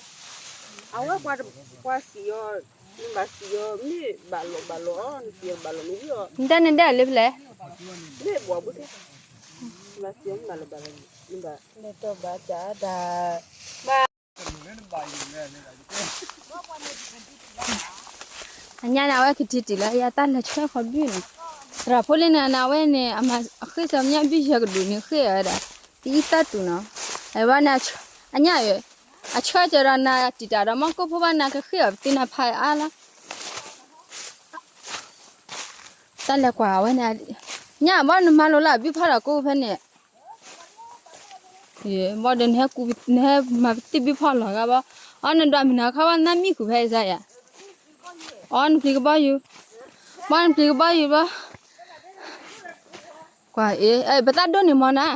အဝဲပှၤစံၣ်အီၤ မ့ၢ်ဘၣ်စံၣ်အီၤ မ့ၢ်ဘၣ်လီၤဘၣ်လီၤ နစံၣ်အီၤဘၣ်လီၤမ့ၢ်ဝံၤအီၤ နတဲန့ၣ်ဒဲးလၢဖဲလဲၣ် မ့ၢ်ဘၣ်ဘၣ်လီၤ မ့ၢ်ဘၣ်စံၣ်အီၤမ့ၢ်ဘၣ်လီၤဘၣ်လီၤ အညါန့ၣ် အဝဲကထံၣ်တံၢ်လၢယတၢ်လဲၤဆၢဃီၤဘုန့ၣ် သရၣ်ဖိလၢန့ၣ် အဝဲန့ၣ် အမၤအဃ့ၢ်စၢၤမညါဘုယဲၢ်ကဒူၣ်န့ၣ်ဃ့အီၤဝဲဒၣ် တအံသၢတူာ်နီၤ အဝဲန့ၣ် အညါအံၤ အဆၢကဲၤဒီးနၤတံာ်တာ်ဒီးမီၢ်ကိၢ်ဖိဘၣ်နၤကဃ့အီၤပသံနၤဖးအါလီၤ တၢ်လဲၤကွၢ်အဝဲန့ၣ် ညါဘီနမၤလိာ်လၢအဘုဖးဒီးကိးဖဲန့ၣ် ဘီဒီးနဟဲကူးနဟဲမၤပသံၣ်ဘုဖီလီၤဂၤဘီ အီနဒွးမုၢ်နၤခါဘီနမံဃုာ်ဖဲအံၤစါယၤ အီနပျံၤကဘီယူၤ ဘီနပျံၤကဘီယူၤဘီ ကွၢ်အံၤ ပသးဒိၣ်န့ၣ်မီၢ်နၤ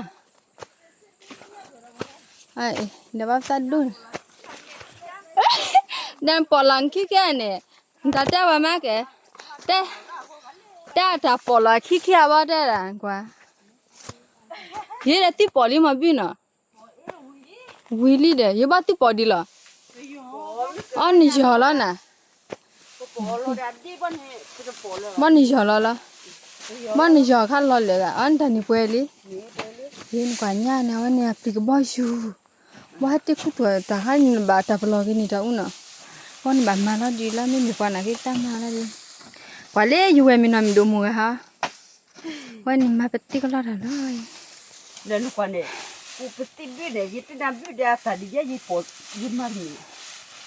ဒီးဘၣ်ပသးဒိၣ်န့ၣ် ဒီးနပိာ်လီၤနခံကဲန့ၣ် နတၢ်တဲဝဲမးကဲ တဲ တဲအတၢ်ပိာ်လီၤခံခံအဘီတဲဒၣ်ကွၢ် ယဲဒီးသံပိာ်လံမီၢ်ဘုနီၤ ဝံၤလံဒီး ယဘၣ်သံပိာ်ဒံးလီၤ အီနယီၤလီၤနၤ ဘီနယီၤလီၤလီၤ ဘီနယီၤခါလီၤလၢာ်ဂၤ အီနတၢ်န့ၣ်ပှဲၤလံ ယနကွၢ်ညါန့ၣ် အဝဲန့ၣ်အပျံၤကဘီယူၤ ဘီဟဲတ့ခူသူၣ်တၢ်ခါန့ၣ်ဘၣ်တၢ်ပလီၢ်က့ၤန့ၣ်တၢ်အူနီၤ ဘီန့ၣ်ဘၣ်မၤလီၤဒံးလီၤ မ့မ့ၢ်ပှၤနာ်က့တၢ်မၤလီၤဒံး ပှၤလၢယဝဲၢ်မ့ၢ်နီၢ်မ့ၢ်ဒိၣ်မိၢ်ဂၤဟါ ဝဲန့ၣ်မၤပသံကလီတၢ်လီၤ လၢနကွၢ်န့ၣ် ပသံဘုန့ၣ် ယတနၢ်ဘုဒၣ်အသးဒ်ယဲ ယပိာ် ယမၤတမံၤ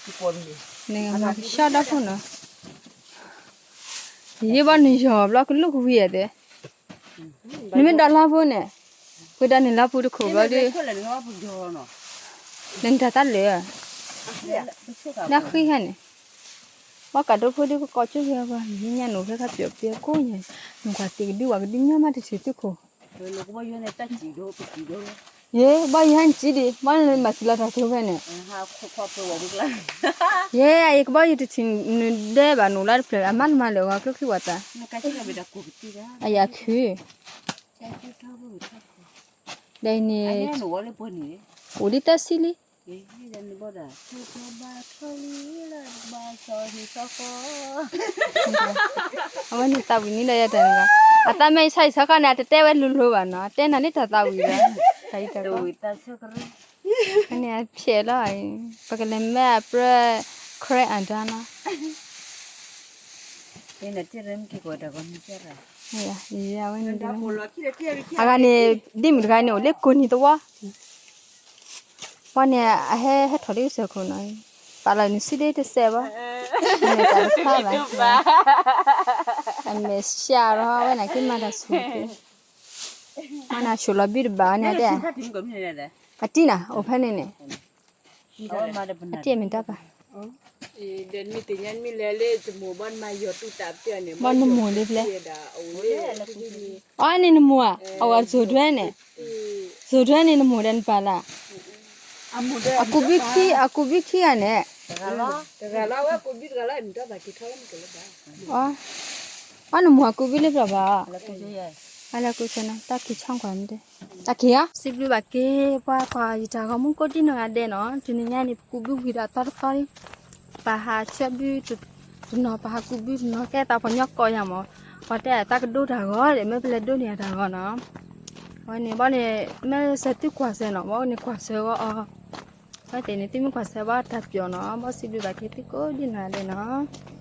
ယပိာ်တမံၤ န့ၣ်မၤကဆှီဒီဖိနီၤ ယဘီနယီၤဘျီကလုၢ်ကဝံၤအတဲ နမ့ၢ်ဒီးလါဖိန့ၣ် ဃုာ်ဒီးန့ၣ်လီၤပူၤတခိၣ်ဘျီဒီး, လၢနတၢ်သးလၢာ်, နဃံဟဲန့ၣ်, ဘၣ်ကးဒိဖိဒုကကိးကၠိဖဲပှၤ ယညါနိၣ်ဖဲခါပျီပျဲကိးညါ, နကွၢ်သ့ၣ်ကဒုဝဲကဒုညီမးတထံၣ်သုခိၣ်, ယဘၣ်ယဟဲနစံးဒံး, ဘၣ်နမၤစံးလီၤတၢ်ကျိၤဖဲန့ၣ်, ယဲအံၤကဘီယူၤတထံၣ်နဒဲဘၣ်နအိၣ်လၢတဖျၢၣ် အမါတမၤလၢာ်ဂီၤကျိချံဝဲသး, အယၤခု, ဒီးအံၤန့ၣ်, အိၣ်လံသၢဆံလံ, အဝဲန့ၣ်သးဝံၣ်န့ၣ်ဒီးယဲတၢ်န့ၣ်, အသးမ့ၢ်ဆါအံၤဆါခီန့ၣ် အတတဲဝဲလိၤလိၤဘၣ်နီၤ, တဲနၤလၢတၢ်သးဝံၣ်ဒီး, တၢ်အံၤတၢ်ကီ, န့ၣ်အဖျဲၣ်လီၤ, ပကလဲၤမၢအပြၢ ခရဲအၣ်ဒါနီၤ အဝဲန့ၣ်, အဂၤန့ၣ်, ဒ်မုၢ်တဂၤန့ၣ် အိၣ်လၢကိးနံၤသဝီ, ပှၤန့ၣ် အဟဲဟဲထီၣ်လၢကစၢၢ်ခိၣ်နီၤ, ပာ်လီၤနစုဒ့တစဲးဘၣ်, မ့ၢ်တၢ်တခါဘၣ်, အမဲာ်ဆှးလီၤ အဝဲန့ၣ်က့ၤမၤတၢ်ဆိၣ်က့ၤ, မၤနၤဆိၣ်လီၤဘုတဘၣ်ဝဲန့ၣ်တဲ, အတံၢ်နၤ အိၣ်ဖဲန့ၣ်န့ၣ်, အတံၢ်အမ့ၢ်တၢ်ပၢ်, ဘီနမိၢ်လၢပျဲ, အန့ၣ်နမိၢ်ဧါ, အဝဲစိၤဒွဲန့ၣ်, စိၤဒွဲန့ၣ်နမိၢ်ဒီးနပၢ်လၢ်, အကူးဘုခံ, အကူးဘုခံဂၤန့ၣ်, အနမိၢ်အကူးဘုလၢပျီဘၣ်, အလဲၤကူးဆဲနီၤ တၢ်က့ၤဆီကွၢ်မ့ၢ်, တၢ်က့ၤဧါ, စံးဘျုးဘၣ်က့ၤ ပှၤကွၢ်ယတၢ်ဂီၤမူကိးဒံနီၢ်ဂၤဒဲးနီၤ, တနံၤညါန့ၣ် ပကူးဘုဝံၤဒီးသီတသီလံ, ပဟးဆှၢဘုတနီၤ ပဟးကူးဘုတနီၤ ကဲသးပှၤကညီကိးယၤမး, ပှၤတဲအသးကဒိတၢ်ဂီၤဒီး မ့ၢ်ပလဲၤဒိန့ၢ်အတၢ်ဂီၤနီၤ, အဝဲန့ၣ်ဘီန့ၣ်, မ့ၢ်စဲးသုကွၢ်စဲးနီၤ ဘီန့ၣ်ကွၢ်စဲးဂီၤအီၤ, အဝဲသ့ၣ်န့ၣ် သုမ့ၢ်ကွၢ်စဲးဘၣ်တၢ်ပျီနီၤ ဘီစံးဘျုးဘၣ်က့ၤသုကိးဒံနီၢ်ဂၤဒဲးနီၤ